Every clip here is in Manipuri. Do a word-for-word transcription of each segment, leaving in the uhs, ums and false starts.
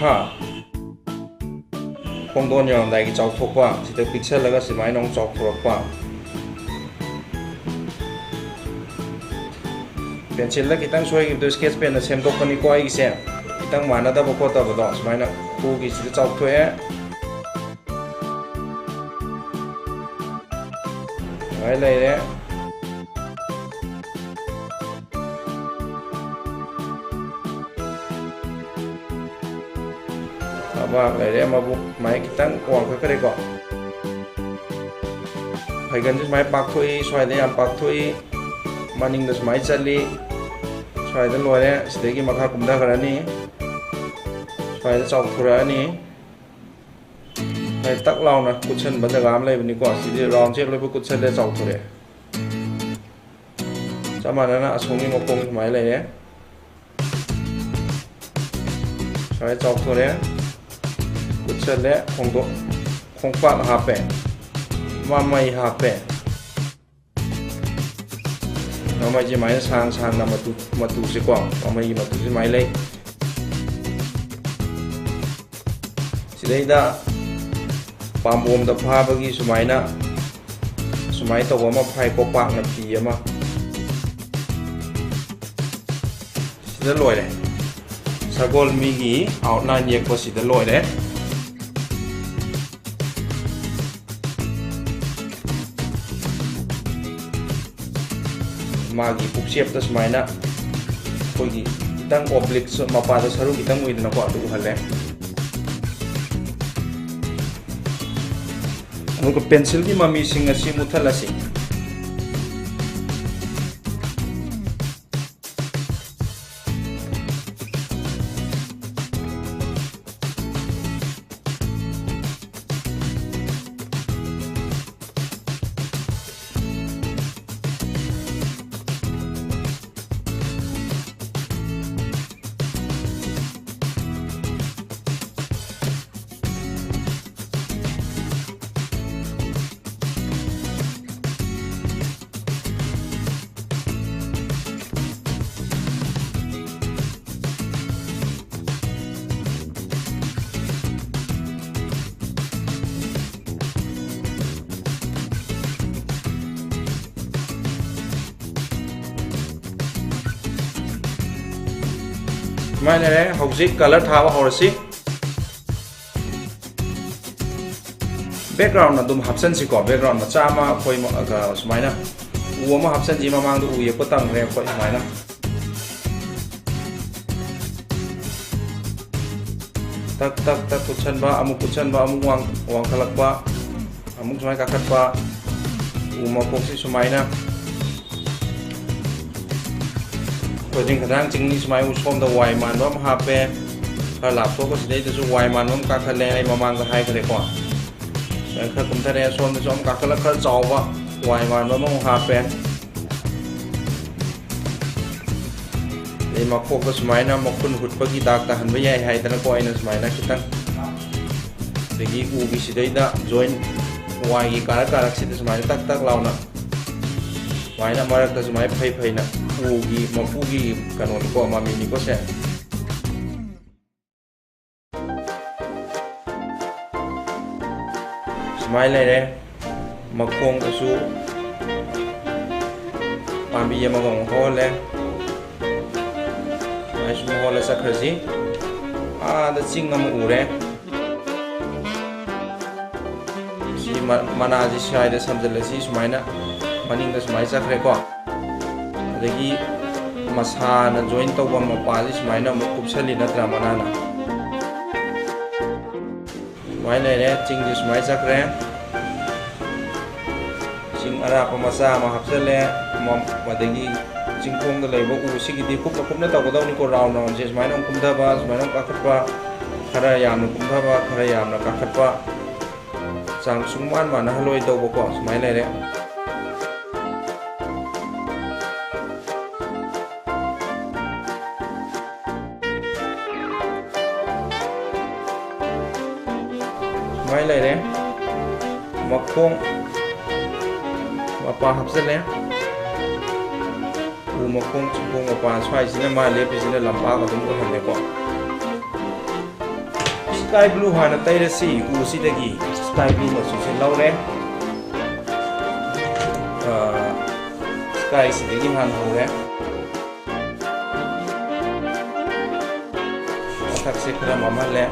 ꯍꯥ? ꯈꯣꯡꯗꯣꯟ ꯌꯧꯔꯝꯗꯥꯏꯒꯤ ꯆꯥꯎꯊꯣꯛꯄ, ꯁꯤꯗ ꯄꯤꯛꯁꯜꯂꯒ ꯁꯨꯃꯥꯏꯅ ꯑꯃꯨꯛ ꯆꯥꯎꯊꯣꯔꯛꯄ꯫ ꯄꯦꯟꯁꯤꯜꯗ ꯈꯤꯇꯪ ꯁꯣꯏꯈꯤꯕꯗꯣ ꯁ꯭ꯀꯦꯠꯁ ꯄꯦꯟꯅ ꯁꯦꯝꯗꯣꯛꯄꯅꯤꯀꯣ ꯑꯩꯒꯤꯁꯦ꯫ ꯈꯤꯇꯪ ꯃꯥꯟꯅꯗꯕ ꯈꯣꯠꯇꯕꯗꯣ ꯁꯨꯃꯥꯏꯅ ꯈꯨꯒꯤꯁꯤꯗ ꯆꯥꯎꯊꯣꯛꯑꯦ꯫ ꯁꯨꯃꯥꯏꯅ ꯂꯩꯔꯦ꯫ ꯃꯕꯥꯛ ꯂꯩꯔꯦ, ꯃꯕꯨꯛ ꯁꯨꯃꯥꯏꯅ ꯈꯤꯇꯪ ꯋꯥꯡꯈꯠꯈ꯭ꯔꯦꯀꯣ꯫ ꯐꯩꯒꯟꯁꯨ ꯁꯨꯃꯥꯏꯅ ꯄꯥꯛꯊꯣꯛꯏ, ꯁ꯭ꯋꯥꯏꯗ ꯌꯥꯝ ꯄꯥꯛꯊꯣꯛꯏ, ꯃꯅꯤꯡꯗ ꯁꯨꯃꯥꯏꯅ ꯆꯠꯂꯤ, ꯁ꯭ꯋꯥꯏꯗ ꯂꯣꯏꯔꯦ꯫ ꯁꯤꯗꯒꯤ ꯃꯈꯥ ꯀꯨꯝꯊꯈ꯭ꯔꯅꯤ, ꯁ꯭ꯋꯥꯏꯗ ꯆꯥꯎꯊꯣꯔꯛꯑꯅꯤ꯫ ꯁ꯭ꯋꯥꯏ ꯇꯛ ꯂꯥꯎꯅ ꯀꯨꯠꯁꯟꯕ ꯖꯒꯥ ꯑꯃ ꯂꯩꯕꯅꯤꯀꯣ, ꯁꯤꯗꯤ ꯔꯥꯎꯟ ꯁꯦꯞ ꯂꯣꯏꯕ ꯀꯨꯠꯁꯜꯂꯦ, ꯆꯥꯎꯊꯣꯔꯛꯑꯦ꯫ ꯆꯞ ꯃꯥꯟꯅꯅ ꯑꯁꯣꯝꯒꯤ ꯃꯈꯣꯡ ꯁꯨꯃꯥꯏꯅ ꯂꯩꯔꯦ꯫ ꯁꯨꯃꯥꯏꯅ ꯆꯥꯎꯊꯣꯔꯛꯑꯦ꯫ ꯀꯨꯠꯁꯜꯂꯦ, ꯈꯣꯡꯗꯣ-, ꯈꯣꯡꯄꯥꯛ ꯍꯥꯞꯄꯦ, ꯃꯃꯩ ꯍꯥꯞꯄꯦ꯫ ꯃꯃꯩꯁꯦ ꯁꯨꯃꯥꯏꯅ ꯁꯥꯡ ꯁꯥꯡꯅ ꯃꯇꯨ, ꯃꯇꯨꯁꯦꯀꯣ, ꯃꯃꯩꯒꯤ ꯃꯇꯨꯁꯦ ꯁꯨꯃꯥꯏꯅ ꯂꯩ꯫ ꯁꯤꯗꯩꯗ ꯄꯥꯝꯕꯣꯝꯗ ꯐꯥꯕꯒꯤ ꯁꯨꯃꯥꯏꯅ, ꯁꯨꯃꯥꯏꯅ ꯇꯧꯕ ꯑꯃ ꯐꯥꯏꯀꯣ, ꯄꯥꯛꯅ ꯐꯤ ꯑꯃ꯫ ꯁꯤꯗ ꯂꯣꯏꯔꯦ꯫ ꯁꯒꯣꯜ ꯃꯤꯒꯤ ꯑꯥꯎꯠꯂꯥꯏꯟ ꯌꯦꯛꯄ ꯁꯤꯗ ꯂꯣꯏꯔꯦ꯫ ꯃꯥꯒꯤ ꯄꯨꯛꯆꯦꯞꯇ ꯁꯨꯃꯥꯏꯅ ꯑꯩꯈꯣꯏꯒꯤ ꯈꯤꯇꯪ ꯑꯣꯕ꯭ꯂꯤꯛ, ꯃꯄꯥꯗ ꯁꯔꯨ ꯈꯤꯇꯪ ꯎꯏꯗꯅꯀꯣ, ꯑꯗꯨ ꯎꯍꯜꯂꯦ꯫ ꯑꯗꯨꯒ ꯄꯦꯟꯁꯤꯜꯒꯤ ꯃꯃꯤꯁꯤꯡ ꯑꯁꯤ ꯃꯨꯊꯠꯂꯁꯤ꯫ ꯁꯨꯃꯥꯏꯅ ꯂꯩꯔꯦ꯫ ꯍꯧꯖꯤꯛ colour ꯊꯥꯕ ꯍꯧꯔꯁꯤ꯫ Background ꯑꯗꯨꯝ ꯍꯥꯞꯆꯤꯟꯁꯤꯀꯣ꯫ Background ꯃꯆꯥ ꯑꯃ ꯑꯩꯈꯣꯏ ꯃ-, ꯑ, ꯁꯨꯃꯥꯏꯅ ꯎ ꯑꯃ ꯍꯥꯞꯆꯤꯟꯁꯤ꯫ ꯃꯃꯥꯡꯗ ꯎ ꯌꯦꯛꯄ ꯇꯝꯈ꯭ꯔꯦ ꯑꯩꯈꯣꯏ ꯁꯨꯃꯥꯏꯅ꯫ ꯇꯛ, ꯇꯛ, ꯇꯛ ꯀꯨꯠꯁꯟꯕ, ꯑꯃꯨꯛ ꯀꯨꯠꯁꯟꯕ, ꯑꯃꯨꯛ ꯋꯥꯡ-, ꯋꯥꯡꯈꯠꯂꯛꯄ, ꯑꯃꯨꯛ ꯁꯨꯃꯥꯏꯅ ꯀꯥꯈꯠꯄ꯫ ꯎ ꯃꯈꯣꯛꯁꯤ ꯁꯨꯃꯥꯏꯅ ꯈꯣꯏꯖꯤꯡ ꯈꯗꯥꯡ ꯆꯤꯡꯅꯤ꯫ ꯁꯨꯃꯥꯏꯅ ꯁꯣꯝꯗ ꯋꯥꯏ ꯃꯥꯟꯕ ꯑꯃ ꯍꯥꯞꯄꯦ꯫ ꯈꯔ ꯂꯥꯞꯊꯣꯛꯑꯒ ꯁꯤꯗꯩꯗꯁꯨ ꯋꯥꯏ ꯃꯥꯟꯕ ꯑꯃ ꯀꯥꯈꯠꯂꯦ, ꯑꯩ ꯃꯃꯥꯡꯗ ꯍꯥꯏꯈ꯭ꯔꯦꯀꯣ꯫ ꯁꯨꯃꯥꯏꯅ ꯈꯔ ꯀꯨꯝꯊꯔꯛꯑꯦ, ꯁꯣꯝꯗꯁꯨ ꯑꯃ ꯀꯥꯈꯠꯂꯒ ꯈꯔ ꯆꯥꯎꯕ ꯋꯥꯏ ꯃꯥꯟꯕ ꯑꯃꯃꯨꯛ ꯍꯥꯞꯄꯦ꯫ ꯑꯗꯩ ꯃꯈꯣꯛꯇ ꯁꯨꯃꯥꯏꯅ ꯃꯈꯨꯟ ꯍꯨꯠꯄꯒꯤ ꯗꯥꯛ ꯇꯥꯍꯟꯕ ꯌꯥꯏ ꯍꯥꯏꯗꯅꯀꯣ, ꯑꯩꯅ ꯁꯨꯃꯥꯏꯅ ꯈꯤꯇꯪ꯫ ꯑꯗꯒꯤ ꯎꯒꯤ ꯁꯤꯗꯩꯗ joint ꯋꯥꯏꯒꯤ ꯀꯥꯔꯛ ꯀꯥꯔꯛꯁꯤꯗ ꯁꯨꯃꯥꯏꯅ ꯇꯛ ꯇꯛ ꯂꯥꯎꯅ ꯁꯨꯃꯥꯏꯅ ꯃꯔꯛꯇ ꯁꯨꯃꯥꯏꯅ ꯐꯩ ꯐꯩꯅ ꯎꯒꯤ ꯃꯀꯨꯒꯤ ꯀꯩꯅꯣꯅꯤꯀꯣ, ꯃꯃꯤꯅꯤꯀꯣ ꯁꯦ꯫ ꯁꯨꯃꯥꯏꯅ ꯂꯩꯔꯦ꯫ ꯃꯈꯣꯡꯗꯁꯨ ꯄꯥꯝꯕꯤ ꯑꯃꯒ ꯑꯃꯨꯛ ꯍꯧꯍꯜꯂꯦ꯫ ꯁꯨꯃꯥꯏꯅ ꯁꯨꯝ ꯍꯧꯍꯜꯂ ꯆꯠꯈ꯭ꯔꯁꯤ꯫ ꯑꯥꯗ ꯆꯤꯡ ꯑꯃ ꯎꯔꯦ꯫ ꯁꯤ ꯃ-, ꯃꯅꯥꯁꯤ ꯁ꯭ꯋꯥꯏꯗ ꯁꯝꯖꯤꯜꯂꯁꯤ꯫ ꯁꯨꯃꯥꯏꯅ ꯃꯅꯤꯡꯗ ꯁꯨꯃꯥꯏꯅ ꯆꯠꯈ꯭ꯔꯦꯀꯣ꯫ ꯑꯗꯒꯤ ꯃꯁꯥꯅ join ꯇꯧꯕ ꯃꯄꯥꯁꯤ ꯁꯨꯃꯥꯏꯅ ꯑꯃꯨꯛ ꯀꯨꯞꯁꯜꯂꯤ ꯅꯠꯇ꯭ꯔꯥ, ꯃꯅꯥꯅ? ꯁꯨꯃꯥꯏꯅ ꯂꯩꯔꯦ, ꯆꯤꯡꯁꯤ ꯁꯨꯃꯥꯏꯅ ꯆꯠꯈ꯭ꯔꯦ꯫ ꯆꯤꯡ ꯑꯔꯥꯞꯄ ꯃꯆꯥ ꯑꯃ ꯍꯥꯞꯆꯜꯂꯦ꯫ ꯃ-, ꯑꯗꯒꯤ ꯆꯤꯡꯈꯣꯡꯗ ꯂꯩꯕ ꯎꯁꯤꯒꯤꯗꯤ ꯀꯨꯞꯅ ꯀꯨꯞꯅ ꯇꯧꯒꯗꯧꯅꯤꯀꯣ, round round ꯁꯦ ꯁꯨꯃꯥꯏꯅ ꯑꯃꯨꯛ ꯀꯨꯝꯊꯕ, ꯁꯨꯃꯥꯏꯅ ꯑꯃꯨꯛ ꯀꯥꯈꯠꯄ, ꯈꯔ ꯌꯥꯝꯅ ꯀꯨꯝꯊꯕ, ꯈꯔ ꯌꯥꯝꯅ ꯀꯥꯈꯠꯄ꯫ ꯆꯥꯡ ꯁꯨꯡꯃꯥꯟ ꯃꯥꯟꯅꯍꯜꯂꯣꯏꯗꯧꯕꯀꯣ, ꯁꯨꯃꯥꯏꯅ ꯂꯩꯔꯦ꯫ ꯁꯨꯃꯥꯏꯅ ꯂꯩꯔꯦ꯫ ꯃꯈꯣꯡ ꯃꯄꯥ ꯍꯥꯞꯆꯜꯂꯦ꯫ ꯎ ꯃꯈꯣꯡ, ꯆꯤꯡꯈꯣꯡ ꯃꯄꯥ ꯁ꯭ꯋꯥꯏꯁꯤꯅ ꯃꯥ ꯂꯦꯞꯄꯤꯁꯤꯅ ꯂꯝꯄꯥꯛ ꯑꯗꯨꯝ ꯑꯣꯏꯍꯜꯂꯦꯀꯣ꯫ Sky blue ꯍꯥꯟꯅ ꯇꯩꯔꯁꯤ ꯎꯁꯤꯗꯒꯤ꯫ Sky blue ꯃꯆꯨꯁꯦ ꯂꯧꯔꯦ꯫ ꯑ, sky ꯁꯤꯗꯒꯤ ꯍꯥꯟꯅ ꯍꯧꯔꯦ꯫ ꯈꯔ ꯃꯝꯍꯜꯂꯦ꯫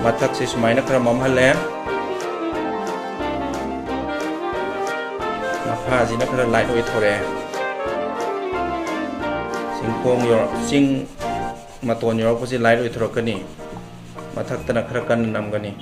ꯃꯊꯛꯁꯦ ꯁꯨꯃꯥꯏꯅ ꯈꯔ ꯃꯝꯍꯜꯂꯦ꯫ ꯃꯈꯥꯁꯤꯅ ꯈꯔ light ꯑꯣꯏꯊꯣꯔꯛꯑꯦ꯫ ꯆꯤꯡꯈꯣꯡ ꯌꯧꯔ-, ꯆꯤꯡ ꯃꯇꯣꯟ ꯌꯧꯔꯛꯄꯁꯤ light ꯑꯣꯏꯊꯣꯔꯛꯀꯅꯤ꯫ ꯃꯊꯛꯇꯅ ꯈꯔ ꯀꯟꯅ ꯅꯝꯒꯅꯤ꯫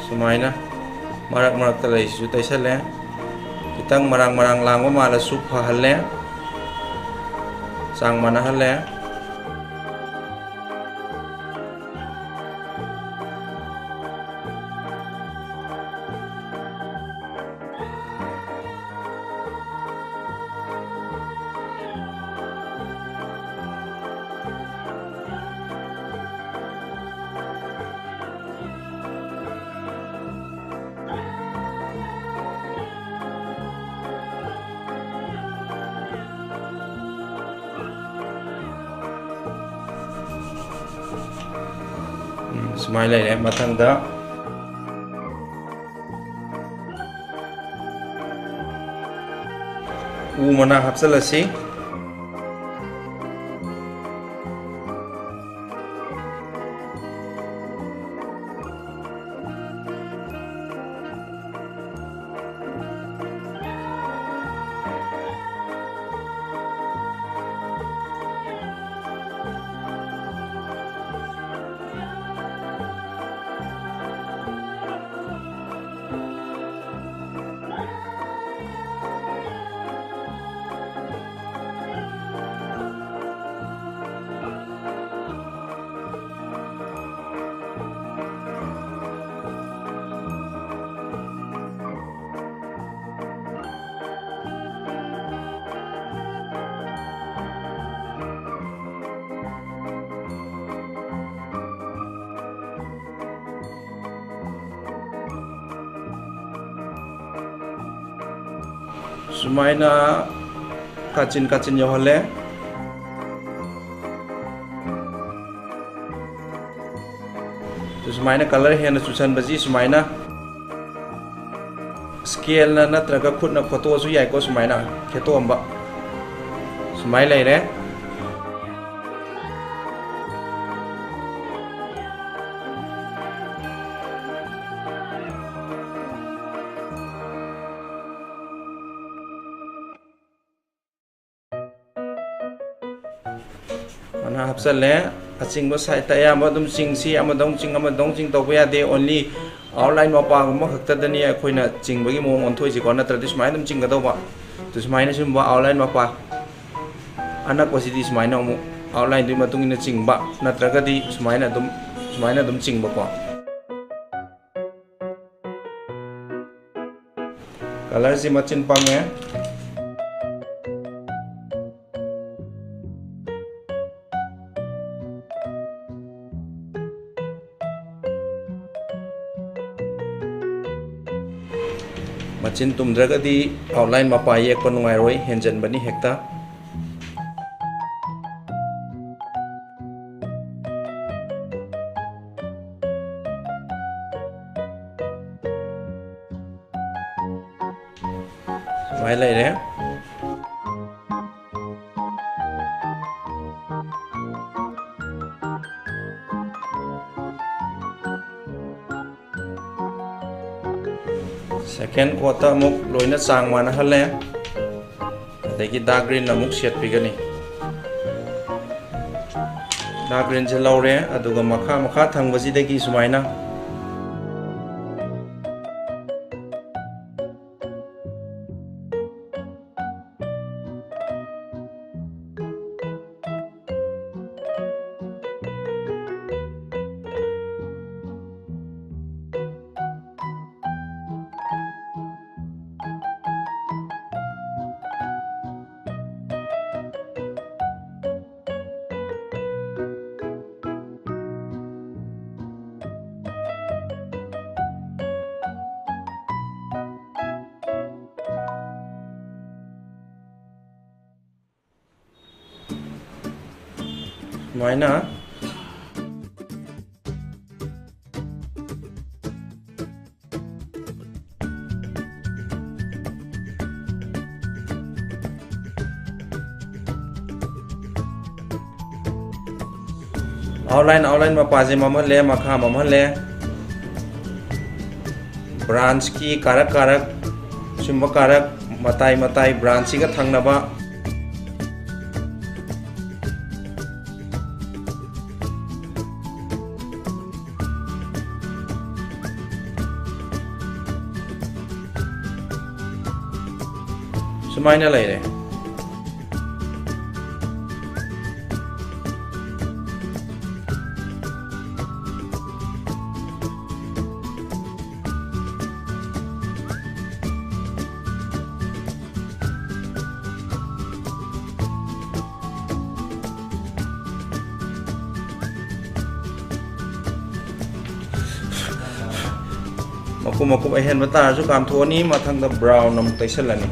ꯁꯨꯃꯥꯏꯅ ꯃꯔꯛ ꯃꯔꯛꯇ ꯂꯩꯁꯤꯁꯨ ꯇꯩꯁꯜꯂꯦ꯫ ꯈꯤꯇꯪ ꯃꯔꯥꯡ ꯃꯔꯥꯡ ꯂꯥꯡꯕ ꯃꯥꯜꯂꯁꯨ ꯐꯍꯜꯂꯦ, ꯆꯥꯡ ꯃꯥꯟꯅꯍꯜꯂꯦ꯫ ꯎꯝ, ꯁꯨꯃꯥꯏꯅ ꯂꯩꯔꯦ꯫ ꯃꯊꯪꯗ ꯎ ꯃꯅꯥ ꯍꯥꯞꯆꯤꯜꯂꯁꯤ꯫ ꯁꯨꯃꯥꯏꯅ ꯀꯥꯆꯤꯟ ꯀꯥꯆꯤꯟ ꯌꯧꯍꯜꯂꯦ꯫ ꯑꯗꯨ ꯁꯨꯃꯥꯏꯅ ꯀꯂꯔ ꯍꯦꯟꯅ ꯆꯨꯁꯟꯕꯁꯤ ꯁꯨꯃꯥꯏꯅ ꯁ꯭ꯀꯦꯜꯅ ꯅꯠꯇ꯭ꯔꯒ ꯈꯨꯠꯅ ꯈꯣꯠꯇꯣꯛꯑꯁꯨ ꯌꯥꯏꯀꯣ꯫ ꯁꯨꯃꯥꯏꯅ ꯈꯦꯠꯇꯣꯛꯑꯝꯕ ꯁꯨꯃꯥꯏꯅ ꯂꯩꯔꯦ꯫ ꯃꯅꯥ ꯍꯥꯞꯆꯜꯂꯦ꯫ ꯑꯆꯤꯡꯕ ꯁꯥꯏꯠꯇ ꯑꯌꯥꯝꯕ ꯑꯗꯨꯝ ꯆꯤꯡꯁꯤ, ꯑꯃꯗꯧ ꯆꯤꯡ ꯑꯃꯗꯧ ꯆꯤꯡ ꯇꯧꯕ ꯌꯥꯗꯦ꯫ ꯑꯣꯟꯂꯤ ꯑꯥꯎꯠꯂꯥꯏꯟ ꯃꯄꯥꯒꯨꯝꯕ ꯈꯛꯇꯗꯅꯤ ꯑꯩꯈꯣꯏꯅ ꯆꯤꯡꯕꯒꯤ ꯃꯑꯣꯡ ꯑꯣꯟꯊꯣꯛꯏꯁꯤꯀꯣ, ꯅꯠꯇ꯭ꯔꯗꯤ ꯁꯨꯃꯥꯏꯅ ꯑꯗꯨꯝ ꯆꯤꯡꯒꯗꯧꯕ꯫ ꯑꯗꯨ ꯁꯨꯃꯥꯏꯅ ꯁꯤꯒꯨꯝꯕ ꯑꯥꯎꯠꯂꯥꯏꯟ ꯃꯄꯥ ꯑꯅꯛꯄꯁꯤꯗꯤ ꯁꯨꯃꯥꯏꯅ ꯑꯃꯨꯛ ꯑꯥꯎꯠꯂꯥꯏꯟꯗꯨꯒꯤ ꯃꯇꯨꯡ ꯏꯟꯅ ꯆꯤꯡꯕ, ꯅꯠꯇ꯭ꯔꯒꯗꯤ ꯁꯨꯃꯥꯏꯅ ꯑꯗꯨꯝ, ꯁꯨꯃꯥꯏꯅ ꯑꯗꯨꯝ ꯆꯤꯡꯕꯀꯣ꯫ ꯀꯂꯔꯁꯤ ꯃꯆꯤꯟ ꯄꯪꯉꯦ꯫ ꯃꯆꯤꯟ ꯇꯨꯝꯗ꯭ꯔꯒꯗꯤ ꯑꯥꯎꯠꯂꯥꯏꯟ ꯃꯄꯥ ꯌꯦꯛꯄ ꯅꯨꯡꯉꯥꯏꯔꯣꯏ, ꯍꯦꯟꯖꯟꯕꯅꯤ ꯍꯦꯛꯇ꯫ ꯁꯨꯃꯥꯏꯅ ꯂꯩꯔꯦ꯫ ꯁꯦꯀꯦꯟ ꯀꯣꯠꯇ ꯑꯃꯨꯛ ꯂꯣꯏꯅ ꯆꯥꯡ ꯃꯥꯟꯅꯍꯜꯂꯦ꯫ ꯑꯗꯒꯤ ꯗꯥꯔꯛ ꯒ꯭ꯔꯤꯟ ꯑꯃꯨꯛ ꯁꯦꯠꯄꯤꯒꯅꯤ꯫ ꯗꯥꯔꯛ ꯒ꯭ꯔꯤꯟꯁꯦ ꯂꯧꯔꯦ, ꯑꯗꯨꯒ ꯃꯈꯥ, ꯃꯈꯥ ꯊꯪꯕꯁꯤꯗꯒꯤ ꯁꯨꯃꯥꯏꯅ ꯁꯨꯃꯥꯏꯅ outline, outline ꯃꯄꯥꯁꯦ ꯃꯝꯍꯜꯂꯦ, ꯃꯈꯥ ꯃꯝꯍꯜꯂꯦ꯫ Branchꯀꯤ ꯀꯥꯔꯛ ꯀꯥꯔꯛ, ꯁꯨꯝꯕ ꯀꯥꯔꯛ, ꯃꯇꯥꯏ ꯃꯇꯥꯏ branchꯁꯤꯒ ꯊꯪꯅꯕ꯫ ꯁꯨꯃꯥꯏꯅ ꯂꯩꯔꯦ꯫ ꯃꯀꯨꯞ ꯃꯀꯨꯞ ꯑꯍꯦꯟꯕ ꯇꯥꯔꯁꯨ ꯀꯥꯝꯊꯣꯛꯑꯅꯤ, ꯃꯊꯪꯗ brown ꯑꯃꯨꯛ ꯇꯩꯁꯜꯂꯅꯤ꯫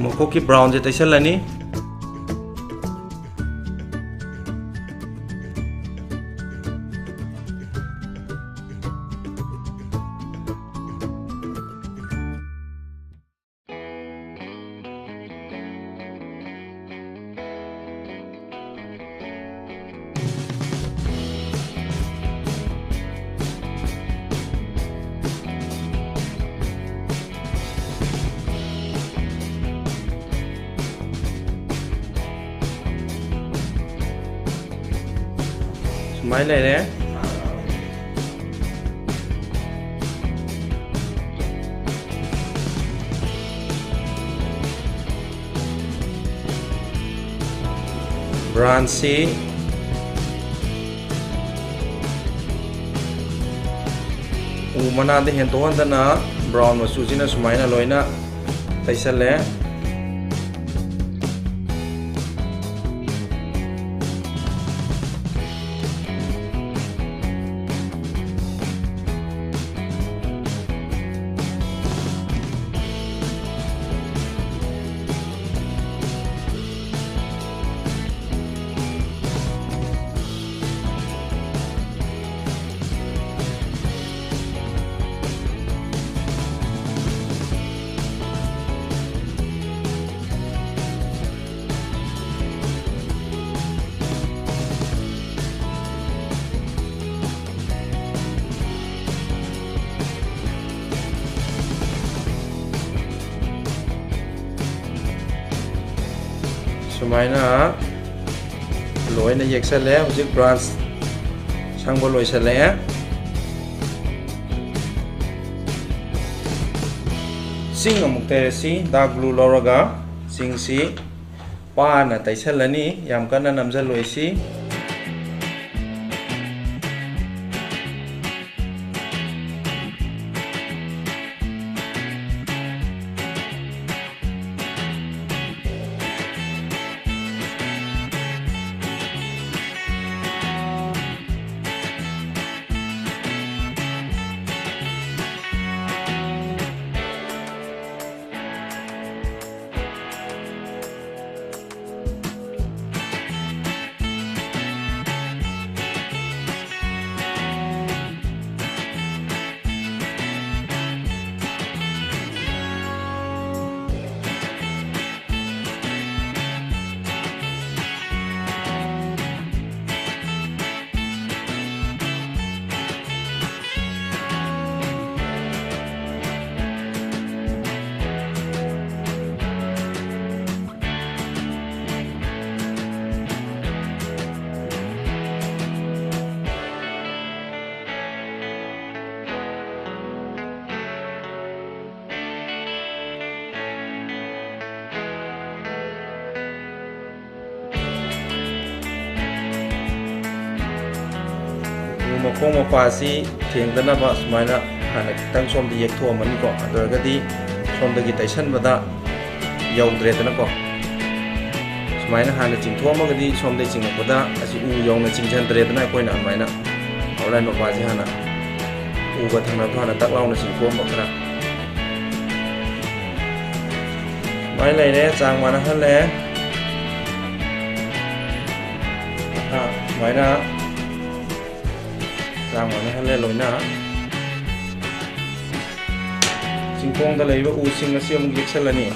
ꯃꯀꯨꯞꯀꯤ brownꯁꯦ ꯇꯩꯁꯜꯂꯅꯤ꯫ ꯁꯨꯃꯥꯏꯅ ꯂꯩꯔꯦ꯫ Branchꯁꯤ ꯎ ꯃꯅꯥꯗ ꯍꯦꯟꯇꯣꯛꯍꯟꯗꯅ brown ꯃꯆꯨꯁꯤꯅ ꯁꯨꯃꯥꯏꯅ ꯂꯣꯏꯅ ꯇꯩꯁꯜꯂꯦ꯫ ꯁꯨꯃꯥꯏꯅ ꯂꯣꯏꯅ ꯌꯦꯛꯁꯜꯂꯦ꯫ ꯍꯧꯖꯤꯛ branch ꯁꯪꯕ ꯂꯣꯏꯁꯜꯂꯛꯑꯦ꯫ ꯆꯤꯡ ꯑꯃꯨꯛ ꯇꯩꯔꯁꯤ꯫ Dark blue ꯂꯧꯔꯒ ꯆꯤꯡꯁꯤ ꯄꯥꯅ ꯇꯩꯁꯜꯂꯅꯤ꯫ ꯌꯥꯝ ꯀꯟꯅ ꯅꯝꯖꯜꯂꯣꯏꯁꯤ꯫ ꯎ ꯃꯈꯣꯡ ꯃꯄꯥꯁꯤ ꯊꯦꯡꯗꯅꯕ ꯁꯨꯃꯥꯏꯅ ꯍꯥꯟꯅ ꯈꯤꯇꯪ ꯁꯣꯝꯗ ꯌꯦꯛꯊꯣꯛꯑꯝꯃꯅꯤꯀꯣ꯫ ꯑꯗꯨ ꯑꯣꯏꯔꯒꯗꯤ ꯁꯣꯝꯗꯒꯤ ꯇꯩꯁꯟꯕꯗ ꯌꯧꯗ꯭ꯔꯦꯗꯅꯀꯣ꯫ ꯁꯨꯃꯥꯏꯅ ꯍꯥꯟꯅ ꯆꯤꯡꯊꯣꯛꯑꯝꯃꯒꯗꯤ ꯁꯣꯝꯗꯒꯤ ꯆꯤꯡꯉꯛꯄꯗ ꯑꯁꯤ ꯎ ꯌꯧꯅ ꯆꯤꯡꯁꯤꯟꯗ꯭ꯔꯦꯗꯅ꯫ ꯑꯩꯈꯣꯏꯅ ꯑꯗꯨꯃꯥꯏꯅ outline ꯃꯄꯥꯁꯤ ꯍꯥꯟꯅ ꯎꯒ ꯊꯪꯅꯕꯗꯣ ꯍꯥꯟꯅ ꯇꯛ ꯂꯥꯎꯅ ꯆꯤꯡꯊꯣꯛꯑꯝꯕ ꯈꯔ꯫ ꯁꯨꯃꯥꯏꯅ ꯂꯩꯔꯦ, ꯆꯥꯡ ꯃꯥꯟꯅꯍꯜꯂꯦ꯫ ꯑꯥ, ꯁꯨꯃꯥꯏꯅ ꯆꯥꯡ ꯃꯥꯟꯅꯍꯜꯂꯦ ꯂꯣꯏꯅ꯫ ꯆꯤꯡꯈꯣꯡꯗ ꯂꯩꯔꯤꯕ ꯎꯁꯤꯡ ꯑꯁꯤ ꯑꯃꯨꯛ ꯌꯦꯛꯁꯜꯂꯅꯤ꯫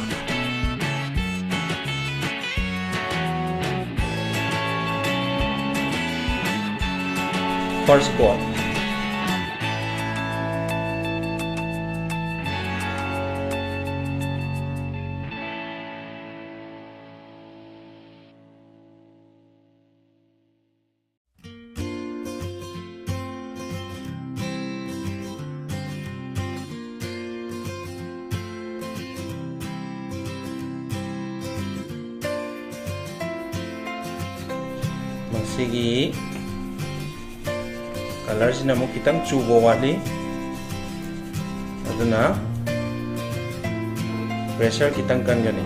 First coat꯫ ꯑꯩꯒꯤ colourꯁꯤꯅ ꯑꯃꯨꯛ ꯈꯤꯇꯪ ꯆꯨꯕ ꯋꯥꯠꯂꯤ, ꯑꯗꯨꯅ pressure ꯈꯤꯇꯪ ꯀꯟꯒꯅꯤ꯫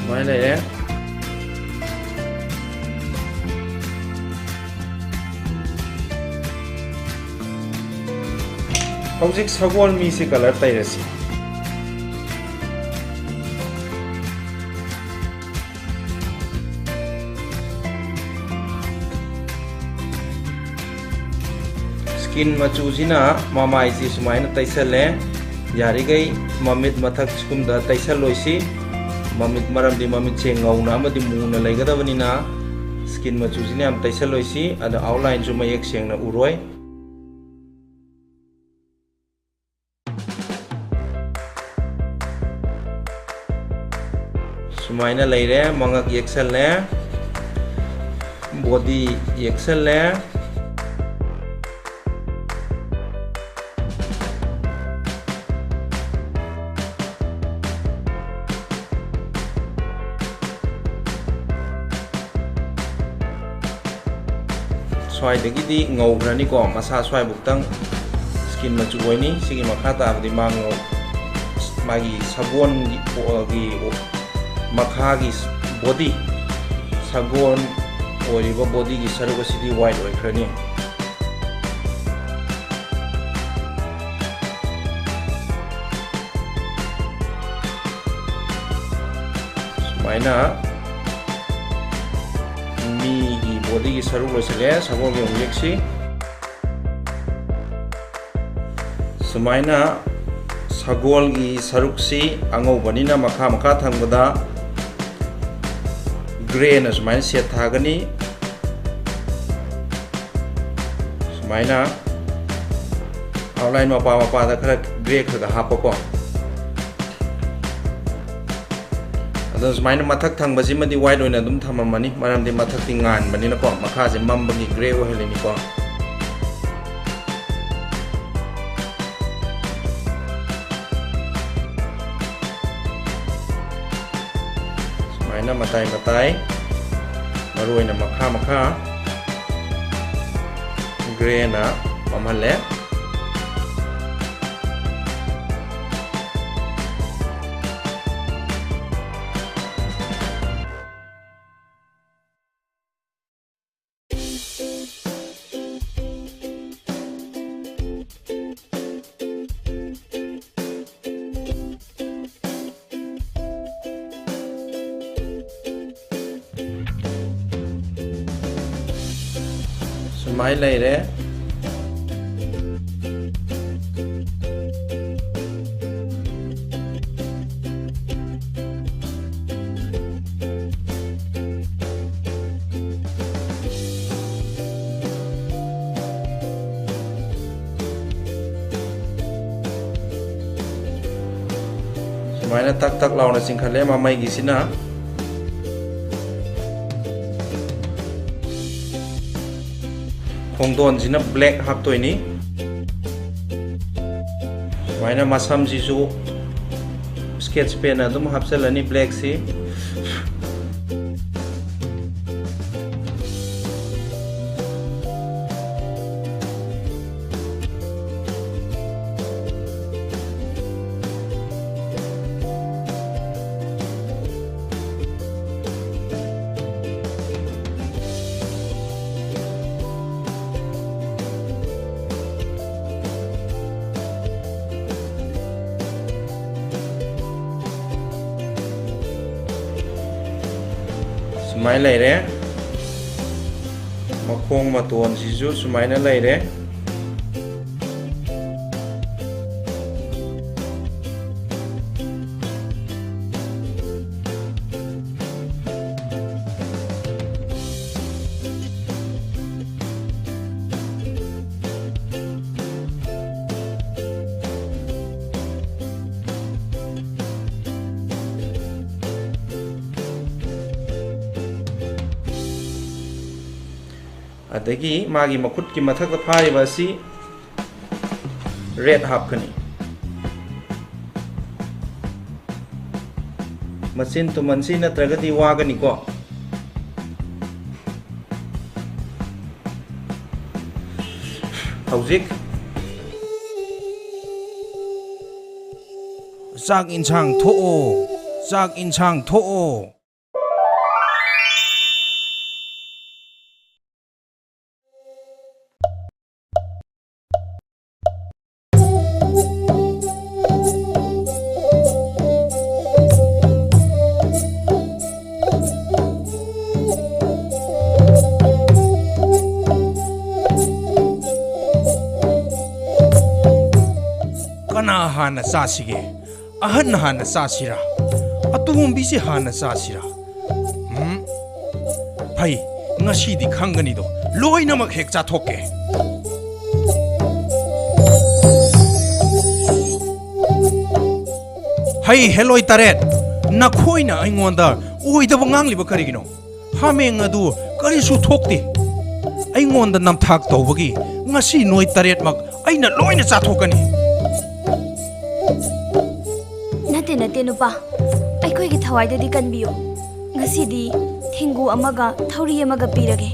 ꯁꯨꯃꯥꯏꯅ ꯂꯩꯔꯦ꯫ ꯍꯧꯖꯤꯛ ꯁꯒꯣꯜ ꯃꯤꯁꯤ colour ꯇꯩꯔꯁꯤ꯫ Skin ꯃꯆꯨꯁꯤꯅ ꯃꯃꯥꯏꯁꯤ ꯁꯨꯃꯥꯏꯅ ꯇꯩꯁꯜꯂꯦ꯫ ꯌꯥꯔꯤꯈꯩ ꯃꯃꯤꯠ ꯃꯊꯛ ꯁꯤꯒꯨꯝꯗ ꯇꯩꯁꯜꯂꯣꯏꯁꯤ꯫ ꯃꯃꯤꯠ, ꯃꯔꯝꯗꯤ ꯃꯃꯤꯠꯁꯦ ꯉꯧꯅ ꯑꯃꯗꯤ ꯃꯨꯅ ꯂꯩꯒꯗꯕꯅꯤꯅ skin ꯃꯆꯨꯁꯤꯅ ꯌꯥꯝ ꯇꯩꯁꯜꯂꯣꯏꯁꯤ꯫ ꯑꯗ outlineꯁꯨ ꯃꯌꯦꯛ ꯁꯦꯡꯅ ꯎꯔꯣꯏ꯫ ꯁꯨꯃꯥꯏꯅ ꯂꯩꯔꯦ, ꯃꯉꯛ ꯌꯦꯛꯁꯜꯂꯦ, body ꯌꯦꯛꯁꯜꯂꯦ꯫ ꯁ꯭ꯋꯥꯏꯗꯒꯤꯗꯤ ꯉꯧꯈ꯭ꯔꯅꯤꯀꯣ, ꯃꯁꯥ ꯁ꯭ꯋꯥꯏꯕꯨꯛꯇꯪ skin ꯃꯆꯨ ꯑꯣꯏꯅꯤ꯫ ꯁꯤꯒꯤ ꯃꯈꯥ ꯇꯥꯕꯗꯤ ꯃꯥ ꯉꯧ-, ꯃꯥꯒꯤ ꯁꯒꯣꯜꯒꯤ ꯄꯣ-, ꯒꯤ ꯃꯈꯥꯒꯤ body, ꯁꯒꯣꯜ ꯑꯣꯏꯔꯤꯕ ꯕꯣꯗꯤꯒꯤ ꯁꯔꯨꯛ ꯑꯁꯤꯗꯤ ꯋꯥꯏꯠ ꯑꯣꯏꯈ꯭ꯔꯅꯤ꯫ ꯁꯨꯃꯥꯏꯅ ꯃꯤꯒꯤ ꯕꯣꯗꯤꯒꯤ ꯁꯔꯨꯛ ꯂꯣꯏꯁꯤꯜꯂꯦ, ꯁꯒꯣꯜꯒꯤ ꯑꯃꯨꯛ ꯌꯦꯛꯁꯤ꯫ ꯁꯨꯃꯥꯏꯅ ꯁꯒꯣꯜꯒꯤ ꯁꯔꯨꯛꯁꯤ ꯑꯉꯧꯕꯅꯤꯅ ꯃꯈꯥ ꯃꯈꯥ ꯊꯪꯕꯗ ꯒ꯭ꯔꯦꯅ ꯁꯨꯃꯥꯏꯅ ꯁꯦꯠ ꯊꯥꯒꯅꯤ꯫ ꯁꯨꯃꯥꯏꯅ ꯑꯥꯎꯠꯂꯥꯏꯟ ꯃꯄꯥ ꯃꯄꯥꯗ ꯈꯔ ꯒ꯭ꯔꯦ ꯈꯔ ꯈꯔ ꯍꯥꯞꯄꯀꯣ꯫ ꯑꯗꯣ ꯁꯨꯃꯥꯏꯅ ꯃꯊꯛ ꯊꯪꯕꯁꯤꯃꯗꯤ ꯋꯥꯏꯠ ꯑꯣꯏꯅ ꯑꯗꯨꯝ ꯊꯝꯃꯝꯃꯅꯤ, ꯃꯔꯝꯗꯤ ꯃꯊꯛꯇꯤ ꯉꯥꯟꯕꯅꯤꯅꯀꯣ, ꯃꯈꯥꯁꯦ ꯃꯝꯕꯒꯤ ꯒ꯭ꯔꯦ ꯑꯣꯏꯍꯜꯂꯤꯅꯤꯀꯣ꯫ ꯁꯨꯃꯥꯏꯅ ꯃꯇꯥꯏ ꯃꯇꯥꯏ, ꯃꯔꯨ ꯑꯣꯏꯅ ꯃꯈꯥ ꯃꯈꯥ ꯒ꯭ꯔꯦꯅ ꯃꯝꯍꯜꯂꯦ꯫ ꯁꯨꯃꯥꯏ ꯂꯩꯔꯦ꯫ ꯁꯨꯃꯥꯏꯅ ꯇꯛ ꯇꯛ ꯂꯥꯎꯅ ꯆꯤꯡꯈꯠꯂꯦ ꯃꯃꯩꯒꯤꯁꯤꯅ꯫ ꯈꯣꯡꯗꯣꯟꯁꯤꯅ ꯕ꯭ꯂꯦꯛ ꯍꯥꯞꯇꯣꯏꯅꯤ꯫ ꯁꯨꯃꯥꯏꯅ ꯃꯁꯝꯁꯤꯁꯨ ꯁ꯭ꯀꯦꯠꯆ ꯄꯦꯟꯅ ꯑꯗꯨꯝ ꯍꯥꯞꯆꯤꯜꯂꯅꯤ ꯕ꯭ꯂꯦꯛꯁꯤ꯫ ꯁꯨꯃꯥꯏꯅ ꯂꯩꯔꯦ꯫ ꯃꯈꯣꯡ ꯃꯇꯣꯟꯁꯤꯁꯨ ꯁꯨꯃꯥꯏꯅ ꯂꯩꯔꯦ꯫ ꯑꯗꯒꯤ ꯃꯥꯒꯤ ꯃꯈꯨꯠꯀꯤ ꯃꯊꯛꯇ ꯐꯥꯔꯤꯕ ꯑꯁꯤ ꯔꯦꯠ ꯍꯥꯞꯀꯅꯤ꯫ ꯃꯆꯤꯟ ꯇꯨꯃꯟꯁꯤ ꯅꯠꯇ꯭ꯔꯒꯗꯤ ꯋꯥꯒꯅꯤꯀꯣ꯫ ꯍꯧꯖꯤꯛ ꯆꯥꯛ ꯏꯟꯁꯥꯡ ꯊꯣꯛꯑꯣ, ꯆꯥꯛ ꯏꯟꯁꯥꯡ ꯊꯣꯛꯑꯣ꯫ ꯀꯅꯥ ꯍꯥꯟꯅ ꯆꯥꯁꯤꯒꯦ? ꯑꯍꯟ ꯍꯥꯟꯅ ꯆꯥꯁꯤꯔꯥ? ꯑꯇꯣꯝꯕꯤꯁꯦ ꯍꯥꯟꯅ ꯆꯥꯁꯤꯔꯥ? ꯎꯝ? ꯐꯩ, ꯉꯁꯤꯗꯤ ꯈꯪꯒꯅꯤꯗꯣ, ꯂꯣꯏꯅꯃꯛ ꯍꯦꯛ ꯆꯥꯊꯣꯛꯀꯦ꯫ ꯍꯩ ꯍꯦꯂꯣꯏ ꯇꯔꯦꯠ, ꯅꯈꯣꯏꯅ ꯑꯩꯉꯣꯟꯗ ꯑꯣꯏꯗꯕ ꯉꯥꯡꯂꯤꯕ ꯀꯔꯤꯒꯤꯅꯣ? ꯍꯥꯃꯦꯡ ꯑꯗꯨ ꯀꯔꯤꯁꯨ ꯊꯣꯛꯇꯦ꯫ ꯑꯩꯉꯣꯟꯗ ꯅꯝꯊꯥꯛ ꯇꯧꯕꯒꯤ ꯉꯁꯤ ꯅꯣꯏ ꯇꯔꯦꯠꯃꯛ ꯑꯩꯅ ꯂꯣꯏꯅ ꯆꯥꯊꯣꯛꯀꯅꯤ꯫ ꯅꯠꯇꯦ, ꯅꯠꯇꯦ, ꯅꯨꯄꯥ꯫ ꯑꯩꯈꯣꯏꯒꯤ ꯊꯋꯥꯏꯗꯗꯤ ꯀꯟꯕꯤꯌꯨ꯫ ꯉꯁꯤꯗꯤ ꯊꯦꯡꯒꯨ ꯑꯃꯒ ꯊꯧꯔꯤ ꯑꯃꯒ ꯄꯤꯔꯒꯦ꯫